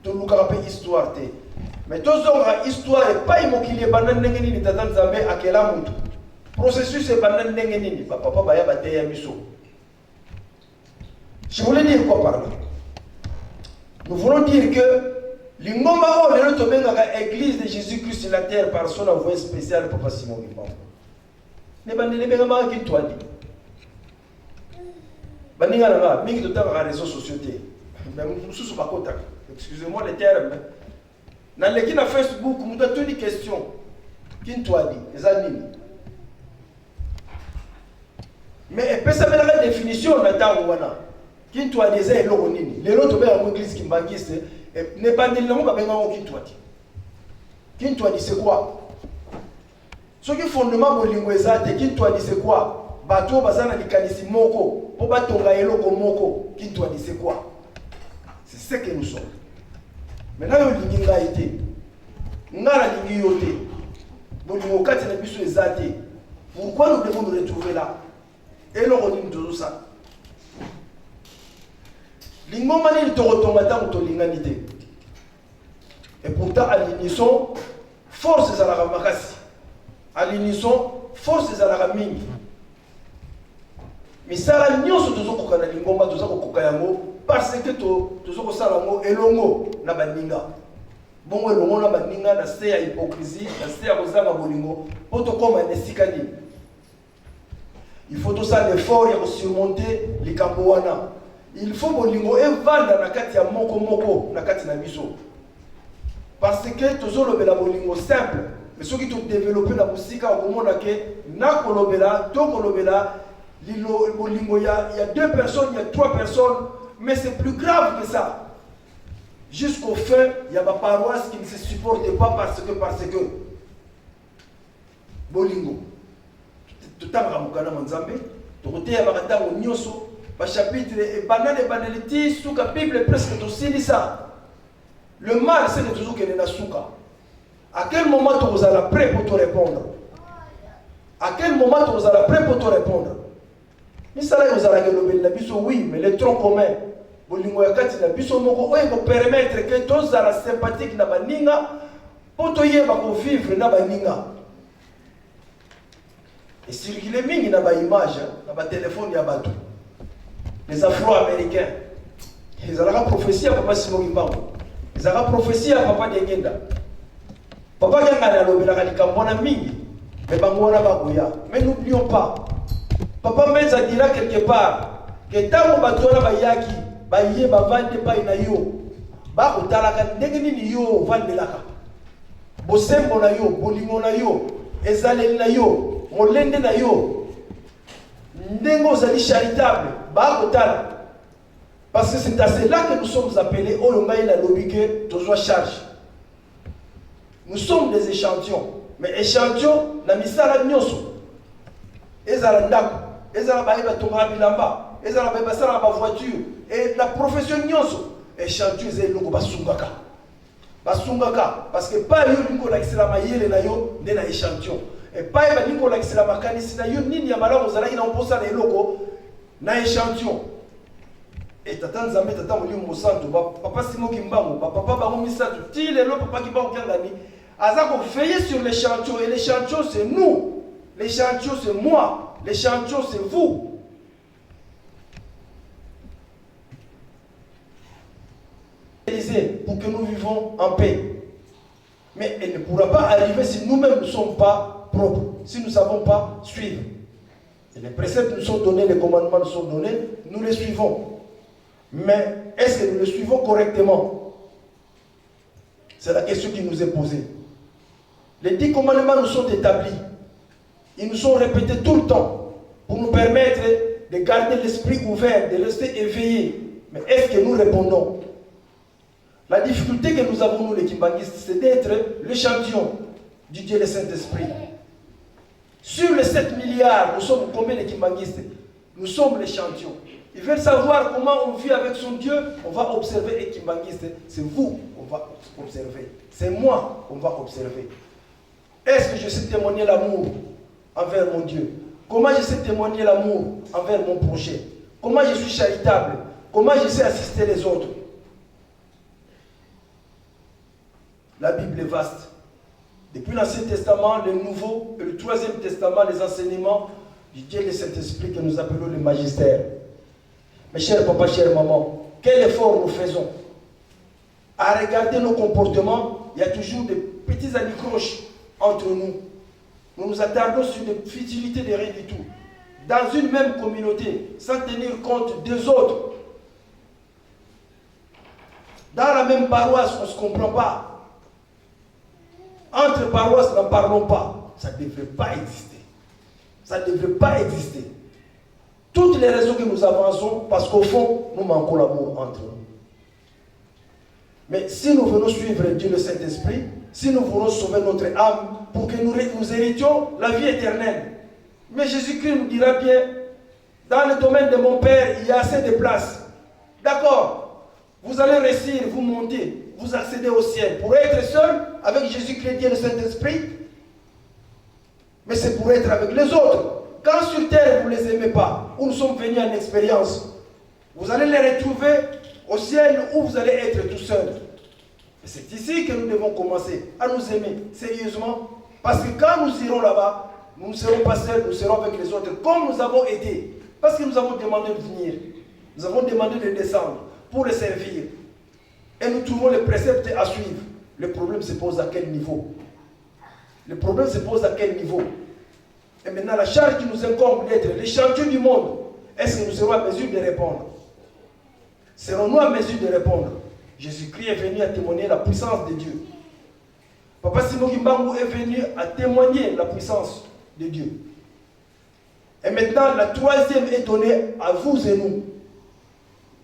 Tolukaka mpe histoire te, mais tozongaka histoire epai mokili ebanda ndenge nini, Tata Nzambe akela motu, processus ebanda ndenge nini, bapapa baya bateya biso. Je voulais dire quoi par là? Nous voulons dire que lingomba oyo lelo tobengaka Église de Jésus Christ sur la terre par son envoyé spécial papa Simon Kimbangu, ne bandele ebengamaka Kintwadi. Baninga na nga mingi totangaka réseaux sociaux te, mais mosusu bakotaka, excusez-moi le terme, naleki na Facebook, moto atuni question: Kintwadi eza nini? Mais epesamelaka définition na ntango wana. Kintwadi eza eloko nini? Lelo tobenga yango Église Kimbanguiste, na ebandeli nango babenga yango Kintwadi. Kintwadi, c'est quoi? Soki fondement bolingo eza te, Kintwadi, c'est quoi? Bato oyo baza na likanisi moko mpo batonga eloko moko, Kintwadi, c'est quoi? C'est ce que nous sommes maintenant. Yo olingi ngai te, ngai nalingi yo te, bolingo kati na biso eza te. Pourquoi nous devons nous retrouver là? Eloko nini tozosala? Lingomba nini tokotonga ntango tolingani te? Et pourtant à l'unisson force ezalaka makasi, à l'unisson force ezalaka mingi. Misala nyonso tozokoka na lingomba, toza kokoka yango parce que toza kosala yango elongo na baninga. Bongo elongo na baninga na se ya hypocrisie, na se ya kozanga bolingo, mpo tokóma na esika nini? Il faut tosala effort ya kosurmonter likambo wana. Il faut bolingo evanda na kati ya moko moko na kati na biso, parce que tozolobela bolingo simple, mais soki todévelopper na mosika, okomona ke nakolobela, tokolobela bolingo ya deux personnes, ya trois personnes, mais c'est plus grave que ça. Jusqu'au fin ya ba paroisses qui ne se supportent pas parce que parce que bolingo. Totangaka mokanda mwa Nzambe, tokoteyamaka ntango nyonso ba chapitre ebanda na ebandeli ti suka Bible presque tosilisa. Le mal c'est que tozokende na suka. À quel moment tokozala prêt pour te répondre? À quel moment tokozala prêt pour te répondre? Misala ekozalaka elobeli na biso oui, mais le tronc commun, bolingo ya kati na biso moko oyo ekopermettre que tozala sympathique na baninga mpo toyeba kovivre na baninga. Ecircule mingi na ba image na ba telefone ya bato les afro-américains. Ezalaka prophetie ya papa Simon Kimbangu, ezalaka prophetie ya papa Diangienda. Papa Kiangani alobelaka likambo wana mingi, mais bango wana bakoya. Mais n'oublions pas, papa Mbenza dira quelque part que ntango bato wana bayaki, baye bavandi epai na yo, bakotalaka ndenge nini yo ovandelaka, bosembo na yo, bolingo na yo, ezaleli na yo, molende na yo, ndenge ozali charitable, bakotala. Parce que c'est à cela que nous sommes appelés. Oyo ngai nalobi que tozwa charge. Nous sommes des échantillons. Mais échantillon na misala nyonso. Ezala ndako, ezala baye batongaka bilamba, ezala baye basalaka ba voiture, et na profession nyonso, échantillon eza eloko basungaka. Basungaka parce que epai yo olingi kolakisela mayele na yo nde na échantillon. Epai balingi kolakisela makanisi na yo nini ya malamu ozalaki na mposa na eloko na échantillon. E tata Nzambe, tata Molimo Mosantu, ba papa Simon Kimbangu, ba papa bango misato ti lelo papa Kimbangu Kiangani aza ko veiller sur l'échantillon, et l'échantillon c'est nous, l'échantillon c'est moi, l'échantillon c'est vous. Pour que nous vivons en paix. Mais elle ne pourra pas arriver si nous-mêmes ne sommes pas propres, si nous ne savons pas suivre. Et les préceptes nous sont donnés, les commandements nous sont donnés, nous les suivons. Mais est-ce que nous les suivons correctement? C'est la question qui nous est posée. Les 10 commandements nous sont établis. Ils nous sont répétés tout le temps pour nous permettre de garder l'esprit ouvert, de rester éveillé. Mais est-ce que nous répondons? La difficulté que nous avons, nous les kimbanguistes, c'est d'être l'échantillon du Dieu le Saint-Esprit. Sur les 7 milliards, nous sommes combien de kimbanguistes? Nous sommes l'échantillon. Ils veulent savoir comment on vit avec son Dieu. On va observer les kimbanguistes. C'est vous qu'on va observer. C'est moi qu'on va observer. Est-ce que je sais témoigner l'amour envers mon Dieu? Comment je sais témoigner l'amour envers mon prochain? Comment je suis charitable? Comment je sais assister les autres? La Bible est vaste. Depuis l'Ancien Testament, le Nouveau et le Troisième Testament, les enseignements du Dieu le Saint-Esprit que nous appelons le magistère. Mes chers papas, chères mamans, quel effort nous faisons à regarder nos comportements. Il y a toujours des petits anicroches entre nous. Nous nous attardons sur des futilités de rien du tout. Dans une même communauté, sans tenir compte des autres. Dans la même paroisse, on ne se comprend pas. Entre paroisses, n'en parlons pas. Ça ne devrait pas exister. Ça ne devrait pas exister. Toutes les raisons que nous avançons, parce qu'au fond, nous manquons l'amour entre nous. Mais si nous venons suivre Dieu le Saint-Esprit, si nous voulons sauver notre âme pour que nous héritions la vie éternelle. Mais Jésus-Christ nous dira bien, dans le domaine de mon Père, il y a assez de place. D'accord, vous allez réussir, vous montez, vous accédez au ciel pour être seul avec Jésus-Christ, Dieu le Saint-Esprit. Mais c'est pour être avec les autres. Quand sur terre, vous ne les aimez pas, où nous sommes venus en expérience, vous allez les retrouver au ciel où vous allez être tout seul. Et c'est ici que nous devons commencer à nous aimer sérieusement. Parce que quand nous irons là-bas, nous ne serons pas seuls, nous serons avec les autres, comme nous avons été. Parce que nous avons demandé de venir. Nous avons demandé de descendre pour les servir. Et nous trouvons les préceptes à suivre. Le problème se pose à quel niveau? Le problème se pose à quel niveau? Et maintenant, la charge qui nous incombe d'être l'échantillon du monde, est-ce que nous serons à mesure de répondre? Serons-nous à mesure de répondre? Jésus-Christ est venu à témoigner la puissance de Dieu. Papa Simon Kimbangu est venu à témoigner la puissance de Dieu. Et maintenant, la troisième est donnée à vous et nous.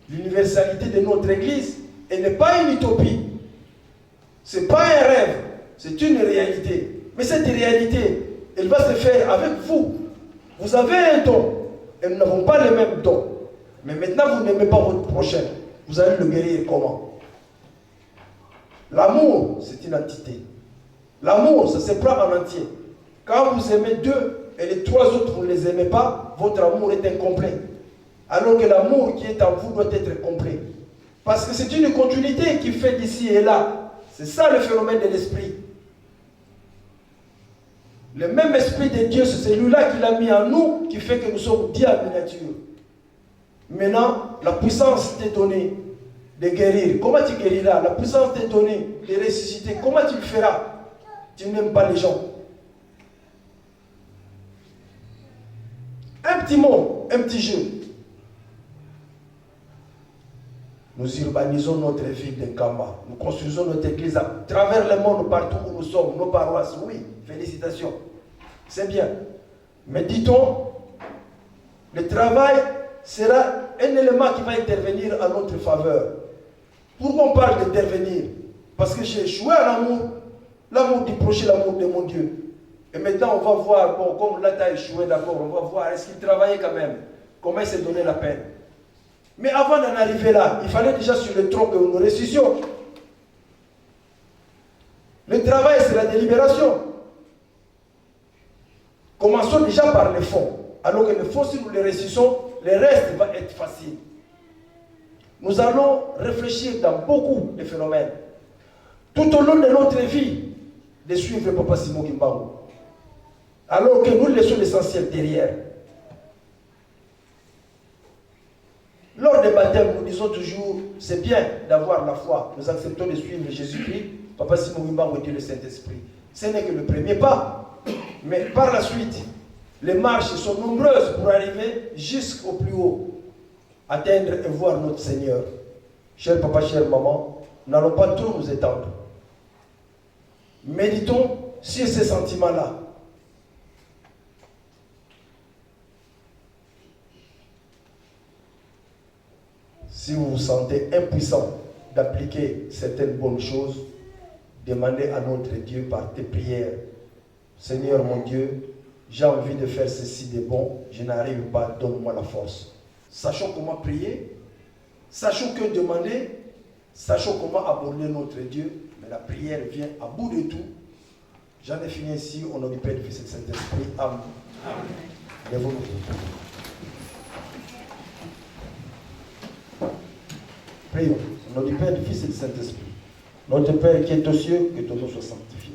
L'universalité de notre Église. Elle n'est pas une utopie. Ce n'est pas un rêve, c'est une réalité. Mais cette réalité, elle va se faire avec vous. Vous avez un don et nous n'avons pas le même don. Mais maintenant, vous n'aimez pas votre prochain. Vous allez le guérir comment? L'amour, c'est une entité. L'amour, ça se prend en entier. Quand vous aimez deux et les trois autres, vous ne les aimez pas, votre amour est incomplet. Alors que l'amour qui est en vous doit être complet. Parce que c'est une continuité qui fait d'ici et là. C'est ça le phénomène de l'esprit. Le même esprit de Dieu, c'est celui-là qu'il a mis en nous, qui fait que nous sommes dits en miniature. Maintenant, la puissance t'est donnée de guérir. Comment tu guériras? La puissance t'est donnée de ressusciter. Comment tu le feras? Tu n'aimes pas les gens. Un petit mot, un petit jeu. Nous urbanisons notre ville de Nkamba. Nous construisons notre église à travers le monde, partout où nous sommes, nos paroisses. Oui, félicitations. C'est bien. Mais dit-on, le travail sera un élément qui va intervenir à notre faveur. Pourquoi on parle d'intervenir? Parce que j'ai échoué à l'amour, l'amour du prochain, l'amour de mon Dieu. Et maintenant, on va voir, bon, comme là, tu as échoué, d'accord, on va voir, est-ce qu'il travaillait quand même? Comment il s'est donné la peine? Mais avant d'en arriver là, il fallait déjà sur le tronc que nous réussissions. Le travail, c'est la délibération. Commençons déjà par le fond. Alors que le fond, si nous le réussissons, le reste va être facile. Nous allons réfléchir dans beaucoup de phénomènes. Tout au long de notre vie, de suivre Papa Simon Kimbangu. Alors que nous laissons l'essentiel derrière. Lors des baptêmes, nous disons toujours, c'est bien d'avoir la foi. Nous acceptons de suivre Jésus-Christ, Papa Simon Kimbangu et Dieu le Saint-Esprit. Ce n'est que le premier pas. Mais par la suite, les marches sont nombreuses pour arriver jusqu'au plus haut, atteindre et voir notre Seigneur. Cher papa, chère maman, nous n'allons pas trop nous étendre. Méditons sur ces sentiments-là. Si vous vous sentez impuissant d'appliquer certaines bonnes choses, demandez à notre Dieu par tes prières. Seigneur mon Dieu, j'ai envie de faire ceci de bon, je n'arrive pas, donne-moi la force. Sachons comment prier, sachons que demander, sachons comment aborder notre Dieu, mais la prière vient à bout de tout. J'en ai fini ici, au nom du Père, du Fils et du Saint-Esprit. Amen. Amen. Prions. Au nom du Père, du Fils et du Saint-Esprit. Notre Père qui est aux cieux, que ton nom soit sanctifié.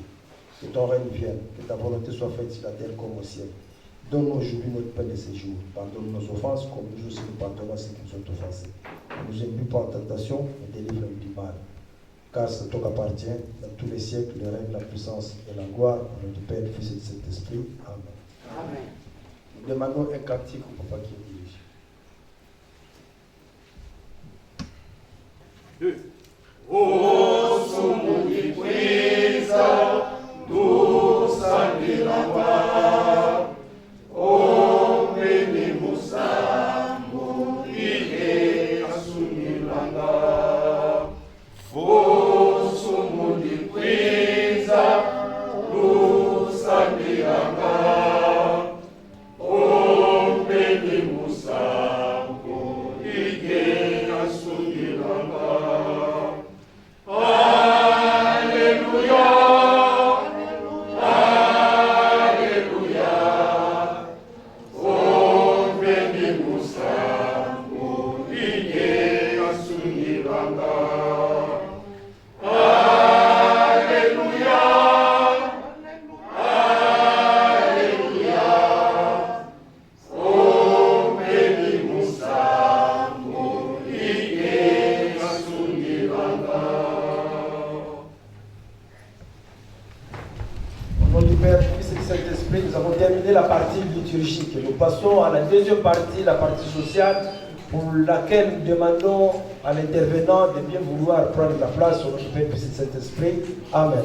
Que ton règne vienne, que ta volonté soit faite sur la terre comme au ciel. Donne-nous aujourd'hui notre pain de ce jour. Pardonne nos offenses comme nous aussi nous pardonnons à ceux qui nous ont offensés. Ne nous induis pas en tentation, mais délivre-nous du mal. Car c'est toi qu'appartient dans tous les siècles le règne, la puissance et la gloire. Au nom du Père, du Fils et du Saint-Esprit. Amen. Amen. Nous demandons un cantique au papa qui est dirige. 2. Oh, Nous passons à la deuxième partie, la partie sociale, pour laquelle nous demandons à l'intervenant de bien vouloir prendre la place au nom du Père, du Fils et du Saint-Esprit. Amen.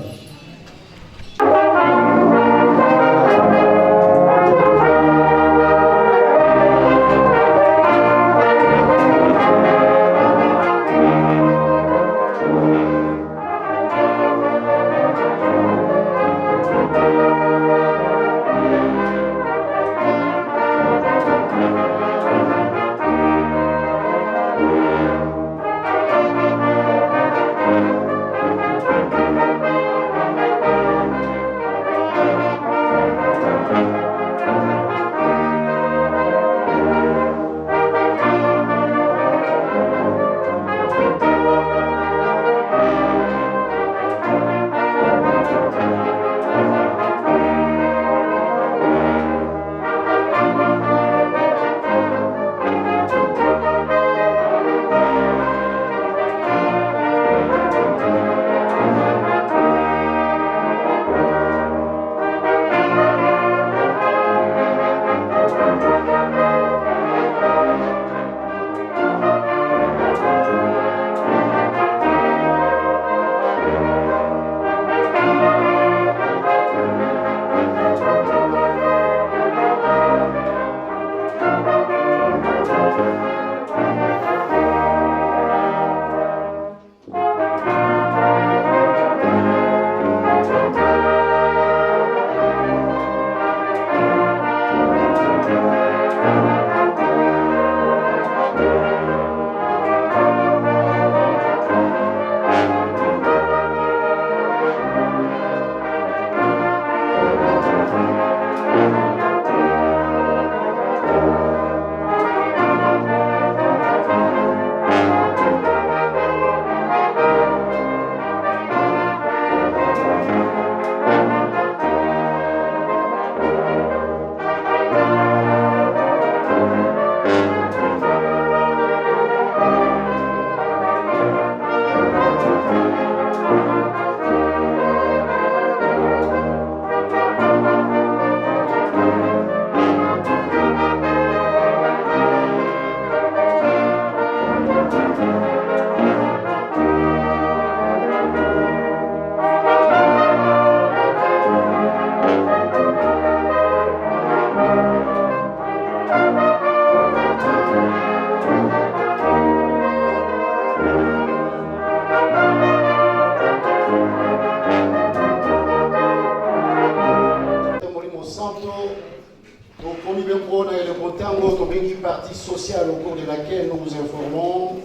mpo na eleko ntango tobengi partie sociale au cours de laquelle nous vous informons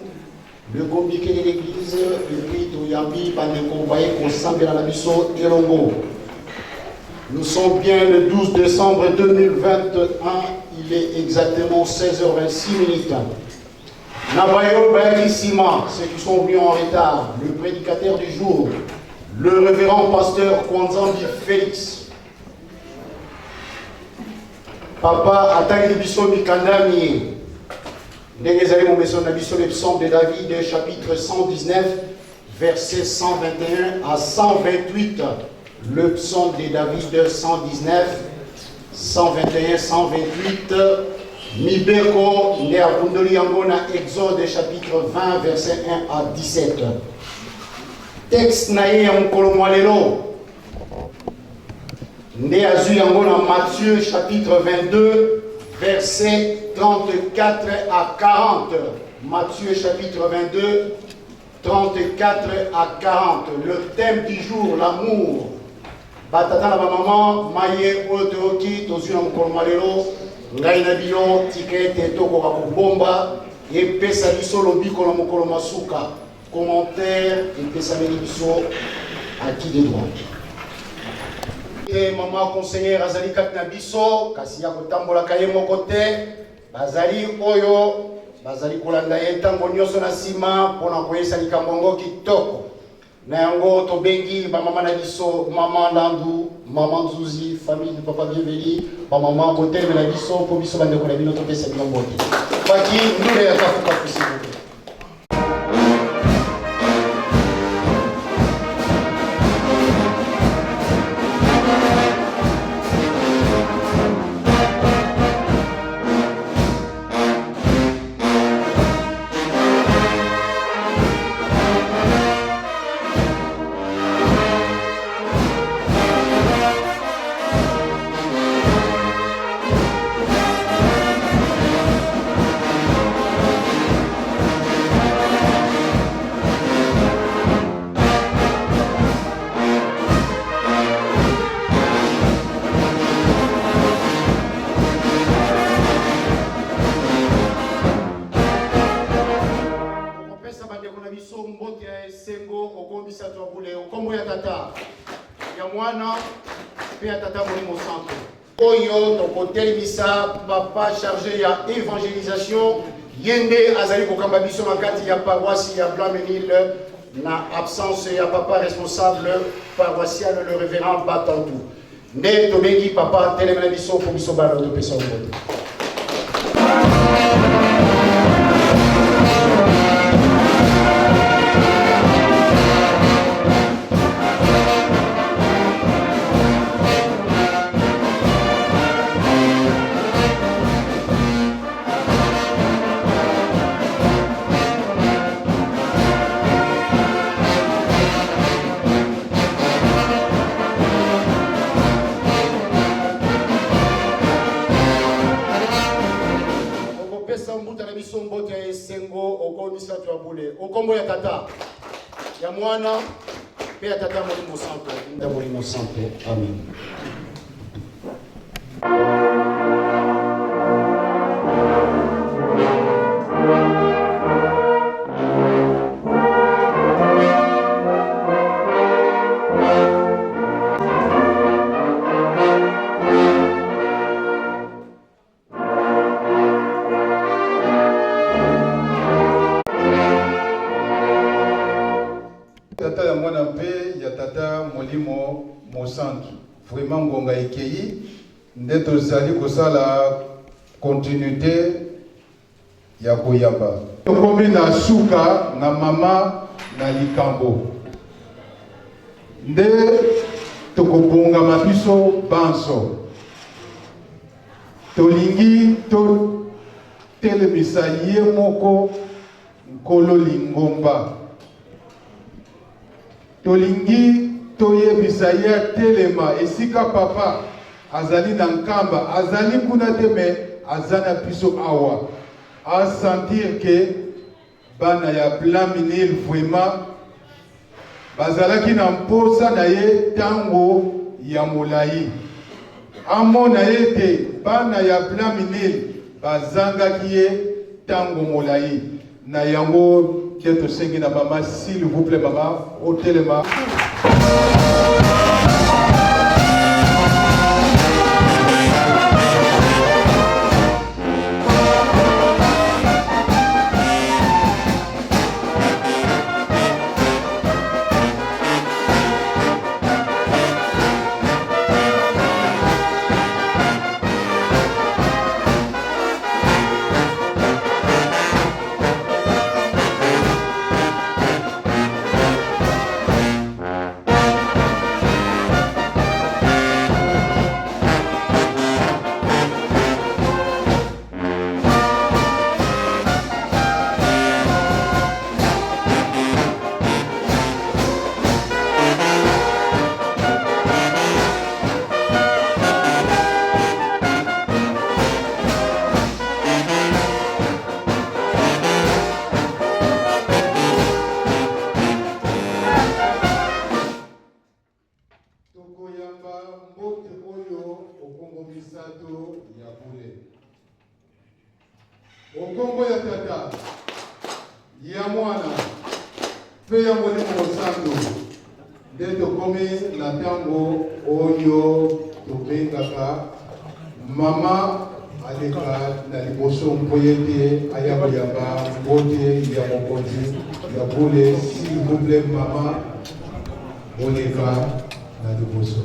le communiqué de l'église et puis toyambi bandeko baye kosambela na biso elongo. Nous sommes bien le 12 décembre 2021, il est exactement 16h26 minutes. Na bayo bayaki nsima, ceux qui sont venus en retard, le prédicateur du jour, le révérend pasteur Kwanzambi Félix. Papa atangi biso mikanda miye ndenge ezali momesano na biso, le psaume de David chapitre 119 verset 121 à 128. Le psaume de David 119 121 128. Mibeko nde akundoli yango na Exode chapitre 20 verset 1 à 17. Texte na ye ya mokolo mwa lelo nde azwi yango na Matthieu chapitre 22 verset 34 à 40. Matthieu chapitre 22 34 à 40. Le thème du jour, l'amour. Batata na bamama, maye oyo toyoki tozwi na mokolo mwa lelo, ngai na bino, tika ete tokoka kobomba epesa biso lobiko na mokolo mwa suka. Commentaire epesameli biso à qui de droit. Te mama conseillère azali kati na biso, kasi ya kotambolaka ye moko te, bazali oyo bazali kolanda ye ntango nyonso na nsima mpona koyesa likambo yango kitoko. Na yango tobengi bamama na biso, mama Landu, mama Nzuzi, famille du papa Bienveni, bamama botelemela biso mpo biso bandeko na bino topesa bino mbote. Baki ndule ya kafukafu, s'il vous plaît. Kopesa bandeko na biso mbote ya esengo okomisato ya bule, okombo ya Tata, ya Mwana mpe ya Tata Molimo Santo. Oyo tokotelemisa papa chargé ya évangélisation, ye nde azali kokamba biso na kati ya paroisse ya Blanc-Mesnil na absence ya papa responsable paroissial, le révérend Batantou. Nde tobengi papa telemela biso mpo biso bana topesa mbote. Okopesa mbuta na biso mbote ya esengo okomisato ya bule, okombo ya Tata, ya Mwana mpe ya Tata Molimo Santo. Ya Molimo Santo, amen. Tata ya Mwana mpe ya Tata Molimo Mosantu. Vraiment ngonga ekei nde tozali kosala continuité ya koyamba. Tokomi na suka na mama na likambo nde tokobongama biso banso. Tolingi totelemisa ye moko Nkolo lingomba. Tolingi toyebisa ye atelema esika papa azali na Nkamba, azali kuna te me aza na biso awa, a sentir que bana ya Blanc-Mesnil vraiment bazalaki na mposa na ye ntango ya molai. Amona ete bana ya Blanc-Mesnil bazangaki ye tango molayi. Na yango nde tosengi na mama, s'il vous plait mama, otelema. Tokoyamba mbote oyo okombo misato ya bule. Okombo ya Tata, ya Mwana mpe ya Molimo Mosantu, nde tokomi na ntango oyo tobengaka mama aleka na liboso mpo ete aya koyamba mbote ya mokonzi ya bule. S'il vous plaît mama, boleka na liboso.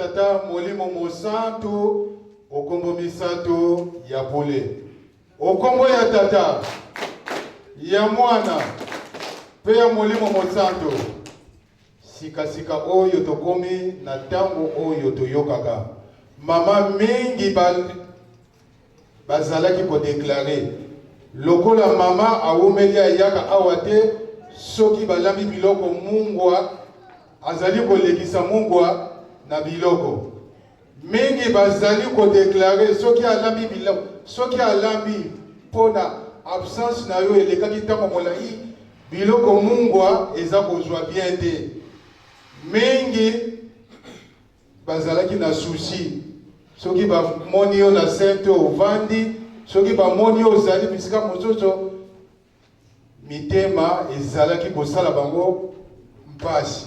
Tata Molimo Mosantu, okombo misato ya bule. Okombo ya Tata, ya Mwana mpe ya Molimo Mosantu. Sikasika oyo tokomi na ntango oyo toyokaka mama mingi ba, bazalaki kodeklare lokola mama awumeli ayaka awa te, soki balambi biloko mungwa azali kolekisa mungwa na biloko mingi bazali kodeklare soki alambi biloko, soki alambi mpo na absence na yo elekaki ntango molai, biloko mungwa eza kozwa bien te. Mingi bazalaki na souci soki bamoni yo na sente ovandi, soki bamoni yo ozali bisika mosusu, mitema ezalaki kosala bango mpasi.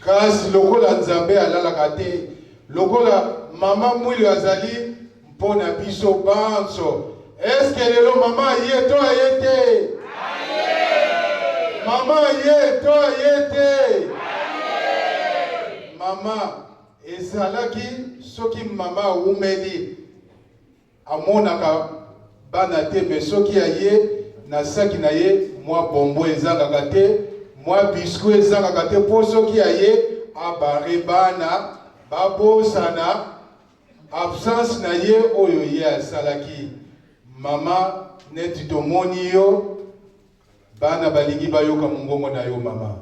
Kasi lokola Nzambe alalaka te, lokola mama Mwilo azali mpo na biso banso, eske lelo mama aye to aye te? Mama aye to aye te? Mama ezalaki soki mama awumeli Amonaka bana te mais soki aye na saki na ye mwa bonbon ezangaka te, mwa biscuit ezangaka te po soki aye abare bana babosana absence na ye oyo ye asalaki. Mama neti tomoni yo bana balingi bayoka mongongo na yo mama.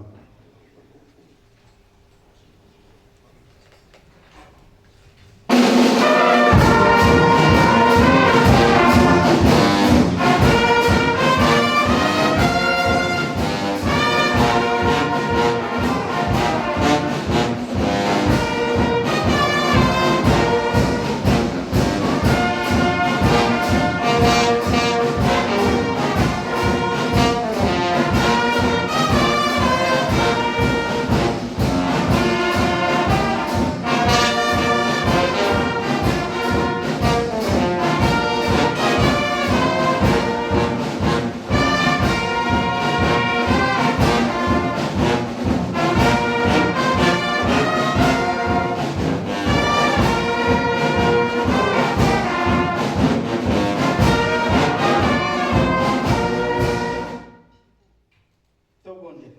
Tobondela.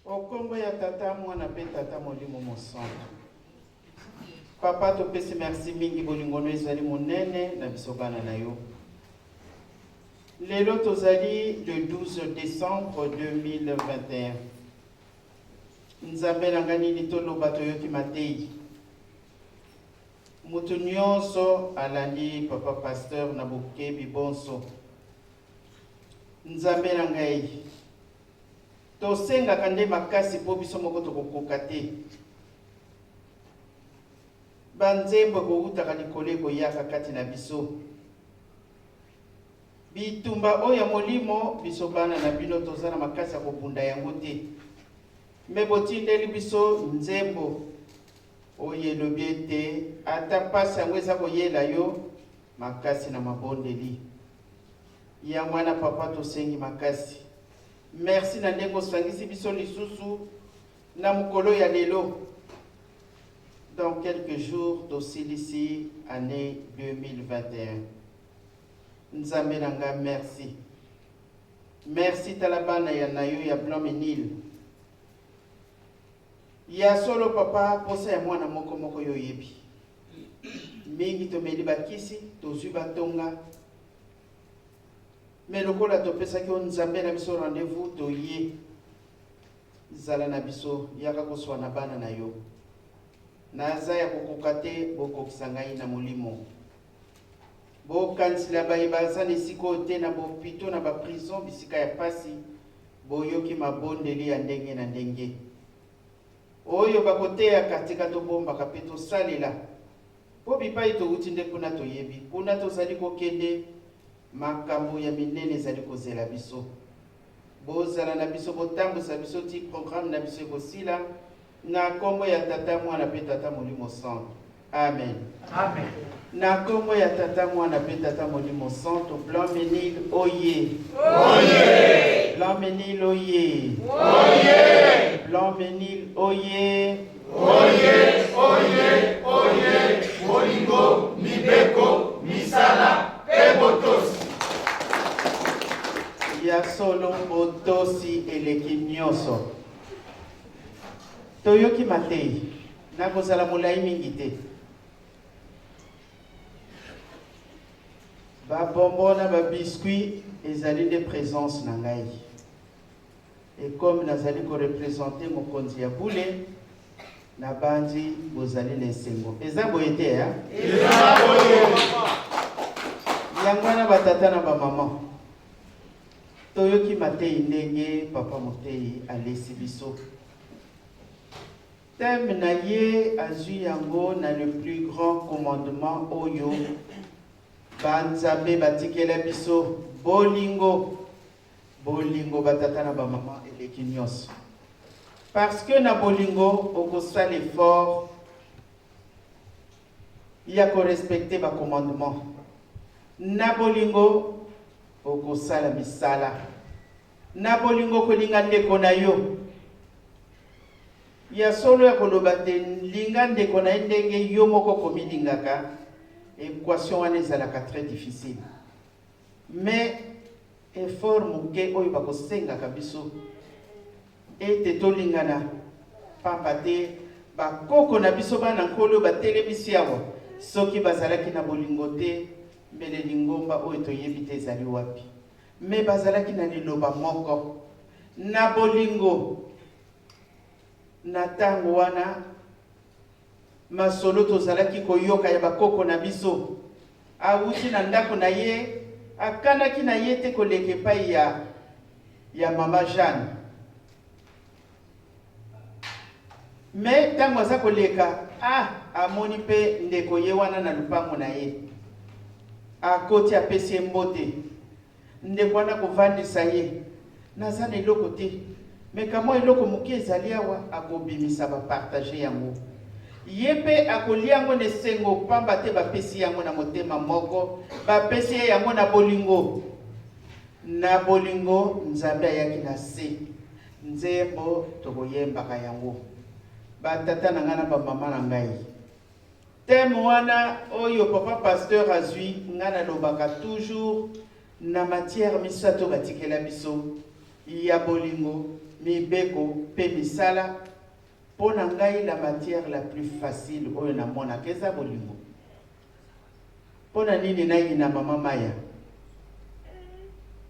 O kombo ya Tata, Mwana mpe Tata Molimo Mosantu. Papa, topesi merci mingi, bolingo no ezali monene na biso bana na yo. Lelo tozali le 12 décembre 2021. Nzambe na ngai, nini toloba, toyoki mateyi. Moto nyonso alandi papa pasteur na bokebi bonso. Nzambe na ngai, tosengaka nde makasi mpo biso moko tokokoka te. Banzembo ekowutaka likolo ekoyaka kati na biso. Bitumba oyo ya molimo, biso bana na bino toza na makasi ya kobunda yango te. Me botindeli biso nzembo oyo elobi ete ata mpasi yango eza koyela yo makasi na mabondeli. Yango wana papa tosengi makasi. Merci na ndenge osangisi biso lisusu na mokolo ya lelo. Dans quelques jours tosilisi annee 2021. Nzambe na nga merci. Merci tala bana ya nayo ya Blanc Menil. Ya solo papa posa ya mwana moko moko yo oyebi. Mingi tomeli bakisi, tozwi batonga. Mais lokola topesaki yo Nzambe na biso rendez-vous toye. Zala na biso, yaka koswana bana na yo. Naza ya kokoka te, bokokisa ngai na molimo. Bokanisela baye baza na esika oyo te, na bopito, na ba prison, bisika ya pasi, boyoki mabondeli ya ndenge na ndenge. Oyo bakoteyaka, tika tobombaka pe tosalela, po bipai towuti nde kuna toyebi, kuna tozali kokende, makambo ya minene ezali kozela biso. Bozala na biso, botambwisa biso ti programme na biso ekosila, na kombo ya Tata, Mwana pe Tata Molimo Santu. Amen. Amen. Na kombo ya Tata, Mwana pe Tata Molimo Santu, Blanc Menil oye. Oye. Blanc Menil oye. Oye. Blanc Menil oye. Oye, oye, oye, bolingo, mibeko, misala pe botosi. Ya solo, botosi eleki nyoso. Toyoki mateyi, nakozala molai mingi te. Ba bonbons na ba biscuits ezali nde presence na ngai. Et comme nazali ko representer mokonzi ya bule, nabanzi bozali na esengo. Eza boye te, hein? Eza boye. Yango wana ba tata na ba maman, toyoki mateyi ndenge papa moteyi alesi biso. Thème na ye azui yango na le plus grand commandement oyo ba Nzambe batikela biso, bolingo. Bolingo ba tata na ba maman eleki nionso. Parce que na bolingo okosala effort ya ko respecter ba commandements. Na bolingo okosala misala. Na bolingo okolinga ndeko na yo. Ya solo ya koloba te linga ndeko na ye ndenge yo moko okomilingaka, equation wana ezalaka très difficile. Mais effort moke oyo bakosengaka biso ete tolingana, pamba te bakoko na biso bana Nkolo oyo batelemisi awa, soki bazalaki na bolingo te, mbele lingomba oyo toyebi te ezali wapi. Mais bazalaki na liloba moko, na bolingo. Na tango wana, masolo tozalaki koyoka ya bakoko na biso, awuti na ndako na ye, akanaki na ye te koleka epai ya ya mama Jeanne. Mais tango aza koleka, ah, amoni pe ndeko ye wana na lupango na ye. Akoti apesi ye mbote. Ndeko wana kovandisa ye, naza na eloko te, mais ka mwa eloko moke ezali awa, akobimisa ba partager yango. Ye pe akolia yango na esengo, pamba te bapesi ye yango na motema moko, bapesi ye yango na bolingo. Na bolingo Nzambe ayaki na se. Nzembo tokoyembaka yango. Ba tata na ngai na ba mama na ngai. Thème wana oyo papa pasteur azui nga nalobaka toujours na matière misato batikela biso ya bolingo, mibeko pe misala, po na ngai la matière la plus facile oyo namonaka eza bolingo. Po na nini nayina mama Maya?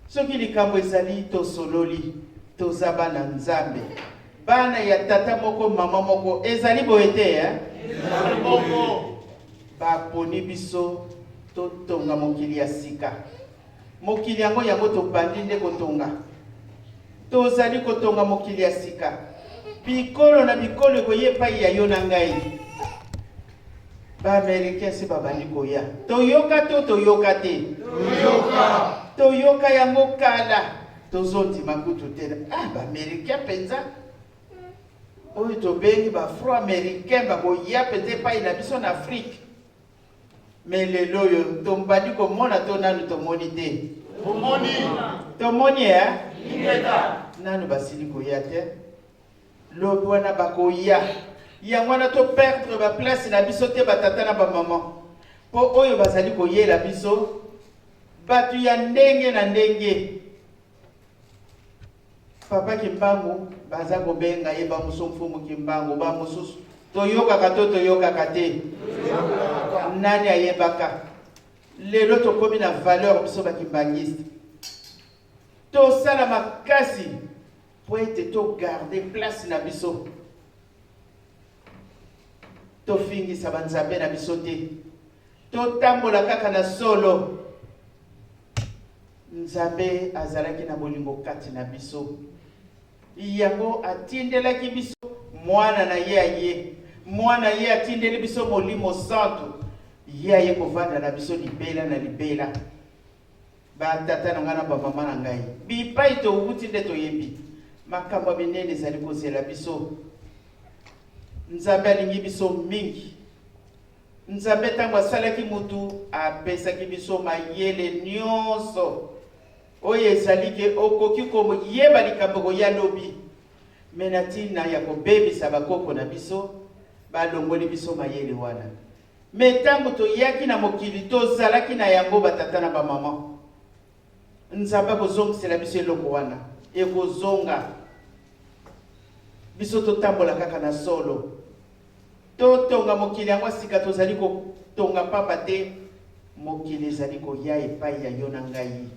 Soki likambo ezali tosololi, toza bana Nzambe, bana ya tata moko mama moko, ezali boye te eh? Ezali bongo. Baponi biso totonga mokili ya sika. Mokili yango yango tobandi nde kotonga. Tozali kotonga mokili ya sika. Bikolo na bikolo ekoya epai ya yo na ngai. Ba Americains si babandi koya. Toyoka to toyoka te? Toyoka. Toyoka yango kala. Tozondima kutu te. Ah, ba Americains penza. Oyo tobengi ba Afro-Americains bakoya penza epai na biso na Afrique. Mais lelo oyo tombandi komona to nanu tomoni te? Tomoni. Tomoni eh? Ingeta. Nanu basili koya te. Lobi wana bakoya. Yango wana to perdre ba place na biso te ba tata na ba maman. Po oyo bazali koyela biso batu ya ndenge na ndenge. Papa Kimbangu baza kobenga ye ba musu mfumu Kimbangu ba mususu toyokaka to toyokaka te? Nani ayebaka? Lelo tokomi na valeur biso ba kimbangiste. Tosala makasi po ete to garder place na biso. Tofingisa ba nzambe na biso te. Totambola kaka na solo. Nzambe azalaki na bolingo kati na biso. Yango atindelaki biso Mwana na ye aye. Mwana ye atindeli biso Molimo Santu. Ye aye kovanda na biso libela na libela. Ba tata na ngai na ba mama na ngai, bipai towuti nde toyebi. Makambo ya minene ezali kozela biso. Nzambe alingi biso mingi. Nzambe tango asalaki mutu, apesaki biso mayele nionso oyo ezali ke okoki koyeba likambo ekoya lobi. Mais na tina ya kobebisa ba koko na biso, Balongoli biso mayele wana. Mais tango toyaki na mokili tozalaki na yango ba tata na ba maman. Nzambe akozongisela biso eloko wana. Ekozonga. Biso totambola kaka na solo. Totonga mokili yango ya sika tozali kotonga pamba te mokili ezali koya epai ya yo na ngai.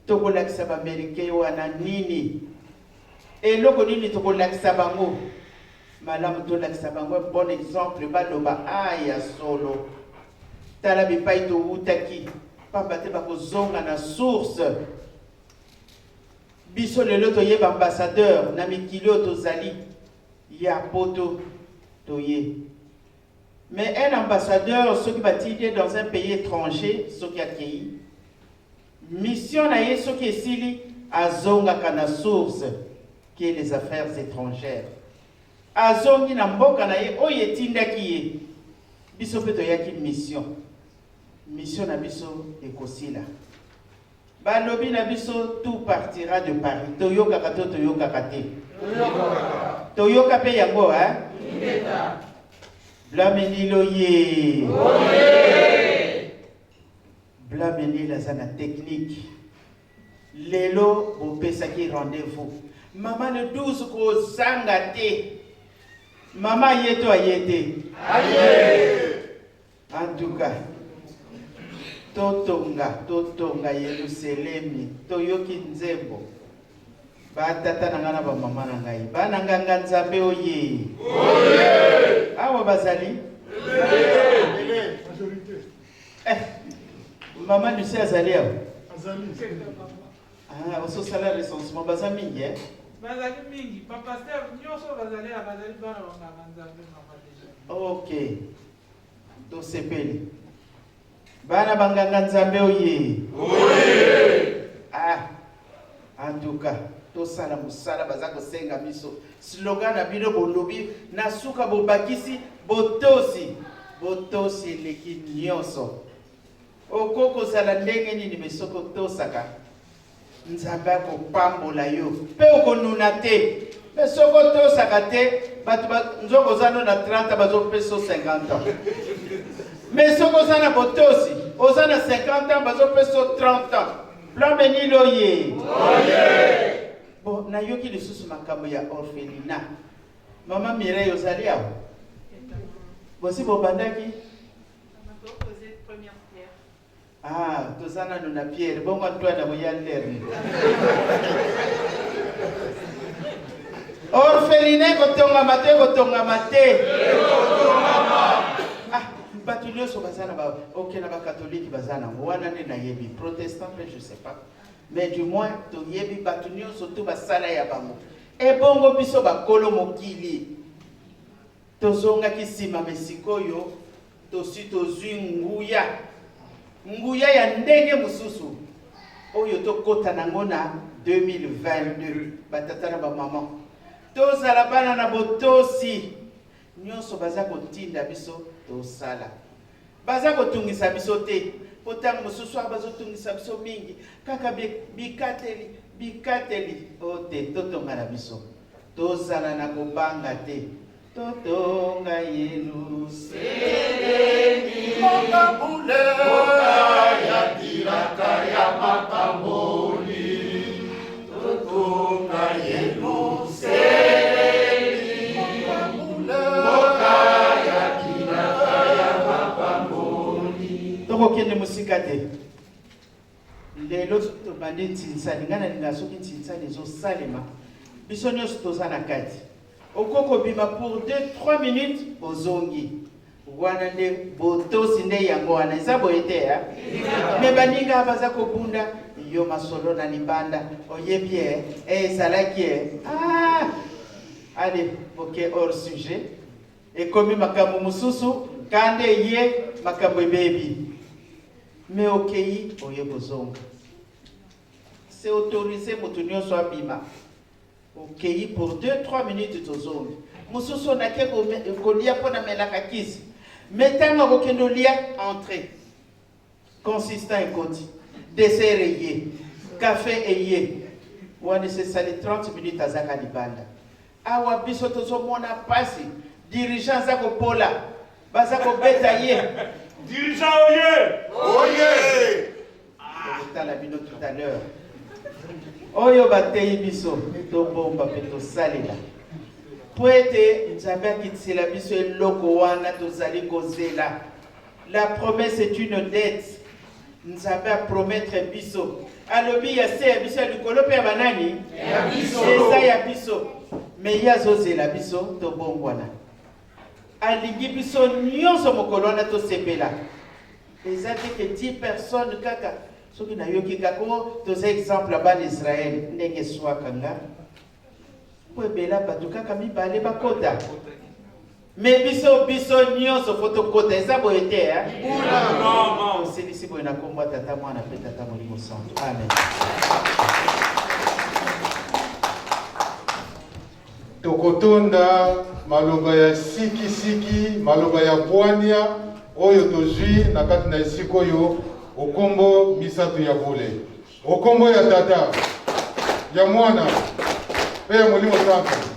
Tokolakisa ba Americains wana nini? Eloko nini tokolakisa bango? Malamu tolakisa bango un bon exemple baloba ah ya solo. Tala bipai towutaki pamba te bakozonga na source. Biso lelo toye ba ambassadeur na mikili oyo tozali ya poto toye. Mais un ambassadeur soki batindi ye dans un pays étranger soki akeyi mission na ye soki esili azongaka na source qui est les affaires étrangères. Azongi na mboka na ye oyo etindaki ye. Biso mpe toyaki mission. Mission na biso ekosila. Balobi na biso tout partira de Paris. Toyokaka to toyokaka te? Toyoka pe yango hein? Blamenilo ye. Blamenilo aza na technique. Lelo bopesaki rendez-vous. Mama le 12 kozanga te. Mama aye to aye te? Aye. En tout cas, totonga, totonga Yeluselemi, toyoki nzembo. Ba tata na ngai na ba mama na ngai, bana nganga Nzambe oye. Oye! Awa bazali? Eh, mama Lucie azali awa? Azali. Ah, ososala recensement baza mingi eh? Bazali mingi, ba pasteur nyonso bazali awa bazali bana ba nganga Nzambe mama deja. Ok. Tosepeli. Bana banganga Nzambe oye. Oye! Ah, en tout cas, tosala mosala baza kosenga biso. Slogan na bino bolobi na suka bobakisi botosi. Botosi eleki nyonso. Okoki kozala ndenge nini me soki otosaka Nzambe akopambola yo mpe okonuna te. Me soki otosaka te, bato nzoka oza no na 30 bazopesa yo 50 ans. Me soki oza na botosi, oza na 50 ans bazopesa yo 30 ans. Blameni loye. Bon, nayoki lisusu makambo ya orphelinat. Mama Mireille ozali awa? Bosi bobandaki? Ah, toza nanu na Pierre, bongo Antoine akoya lerne. Orphelinat ekotongama to ekotongama te? Ah, bato nyonso baza na ba ok na bakatolike baza nango wana nde nayebi protestant mpe je sais pas mais du moins toyebi bato nyonso to basala ya bango ebongo biso bakolo mokili Tozongaki sima mais sikoyo tosi tozui nguya, nguya ya ndenge mosusu oyo tokota nango na 2022. Ba tata na ba maman, tozala bana na botosi. Nionso baza kotinda biso tosala. Baza kotungisa biso te po tango mosusu awa bazotungisa biso mingi kaka bikateli, bikateli. Oh te, totonga na biso. Tozala na kobanga te. Totonga Yelusalemi. Mboka bule. Mboka ya bilaka ya mapamboli. Totonga Yelusalemi. Mboka bule. Mboka ya bilaka ya mapamboli. Tokokende mosika te. Lelo soki tobandi ntsinsani, ngai nalingaka soki ntsinsani ezosalema, biso nyonso toza na kati. Okoki kobima pour 2 3 minutes ozongi. Wana nde botosi nde yango wana eza boye te ya? Me baninga baza kobunda yo masolo na libanda oyebi e eh, ezalaki e ah! Allez, ok hors sujet. Ekomi makambo mosusu kande ye makambo ebebi. Mais okeyi oye kozonga. C'est autorisé moto nyonso abima. Okeyi pour 2 3 minutes tozongi. Mosusu nake kolia mpo namelaka kisi. Mais ntango akokende olia entrée. Consistant ekoti. Dessert eye. Café eye. Wana esesali 30 minutes azaka libanda. Awa biso tozomona pasi. Dirigeant aza kopola, baza kobeta ye. Dirigeant oye! Oye! Tokotala bino tout à l'heure. Oyo bateyi biso tobomba mpe tosalela mpo ete Nzambe akitisela biso eloko wana tozali kozela. La promesse est une dette. Nzambe a promettre biso, alobi ya se ya biso ya likolo mpe ya banani eza ya biso, me ye azozela biso tobongwana. Alingi biso nyonso mokolo wana tosepela. Eza te ke 10 personnes kaka soki nayoki kaka o toza exemple ya bana Israël ndenge eswaka nga mpo ebela bato kaka mibale bakota me biso biso nyonso fo tokota eza boye te eh? Tosilisi boye na nkombo ya Tata, Mwana mpe Tata Molimo Santu. Amen. Tokotonda maloba ya sikisiki, maloba ya bwania oyo tozwi na kati na esika oyo okombo misato ya bule. Okombo ya Tata, ya Mwana mpe ya Molimo Santu.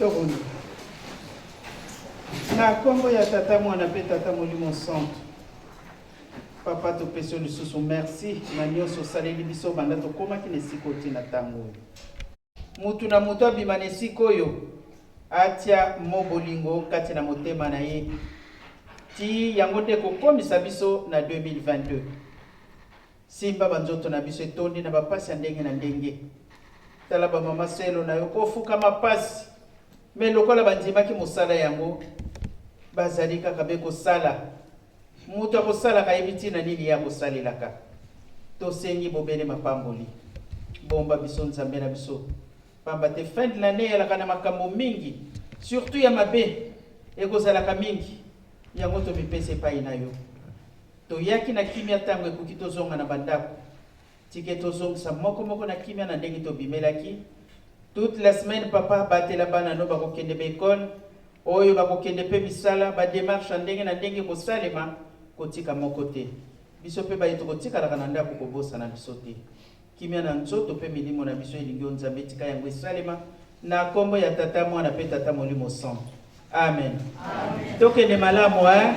Tobondela. Na nkombo ya Tata, Mwana mpe Tata Molimo Santu. Papa, topesi yo lisusu merci na nyonso osaleli biso banda tokomaki na esika oyo tii na ntango oyo. Moto na moto abima na esika oyo atia mo bolingo kati na motema na ye tii yango nde ekokomisa biso na 2022. Simba ba nzoto na biso etondi na ba pasi ya ndenge na ndenge. Tala ba mama selo na yo kofukama pasi mais lokola bandimaki mosala yango bazali kaka be kosala. Moto akosalaka ayebi ntina nini ye akosalelaka. Tosengi bobele mapamboli. Bomba biso Nzambe na biso. Pamba te fin de l'annee eyalaka na makambo mingi surtout ya mabe ekozalaka mingi. Yango tomipesi epayi na yo. Toyaki na kimia tango ekoki tozonga na ba ndako. Tika ete ozongisa moko moko na kimia na ndenge tobimelaki. Toute la semaine papa batela bana no bakokende ba ecole, oyo bakokende pe misala, ba demarches ya ndenge na ndenge ekosalema, kotika moko te. Biso pe baye tokotikalaka na ndako kobosana biso te. Kimia na nzoto pe milimo na biso elingi yo Nzambe tika yango esalema na kombo ya Tata, Mwana pe Tata Molimo Santu. Amen. Tokende malamu hein?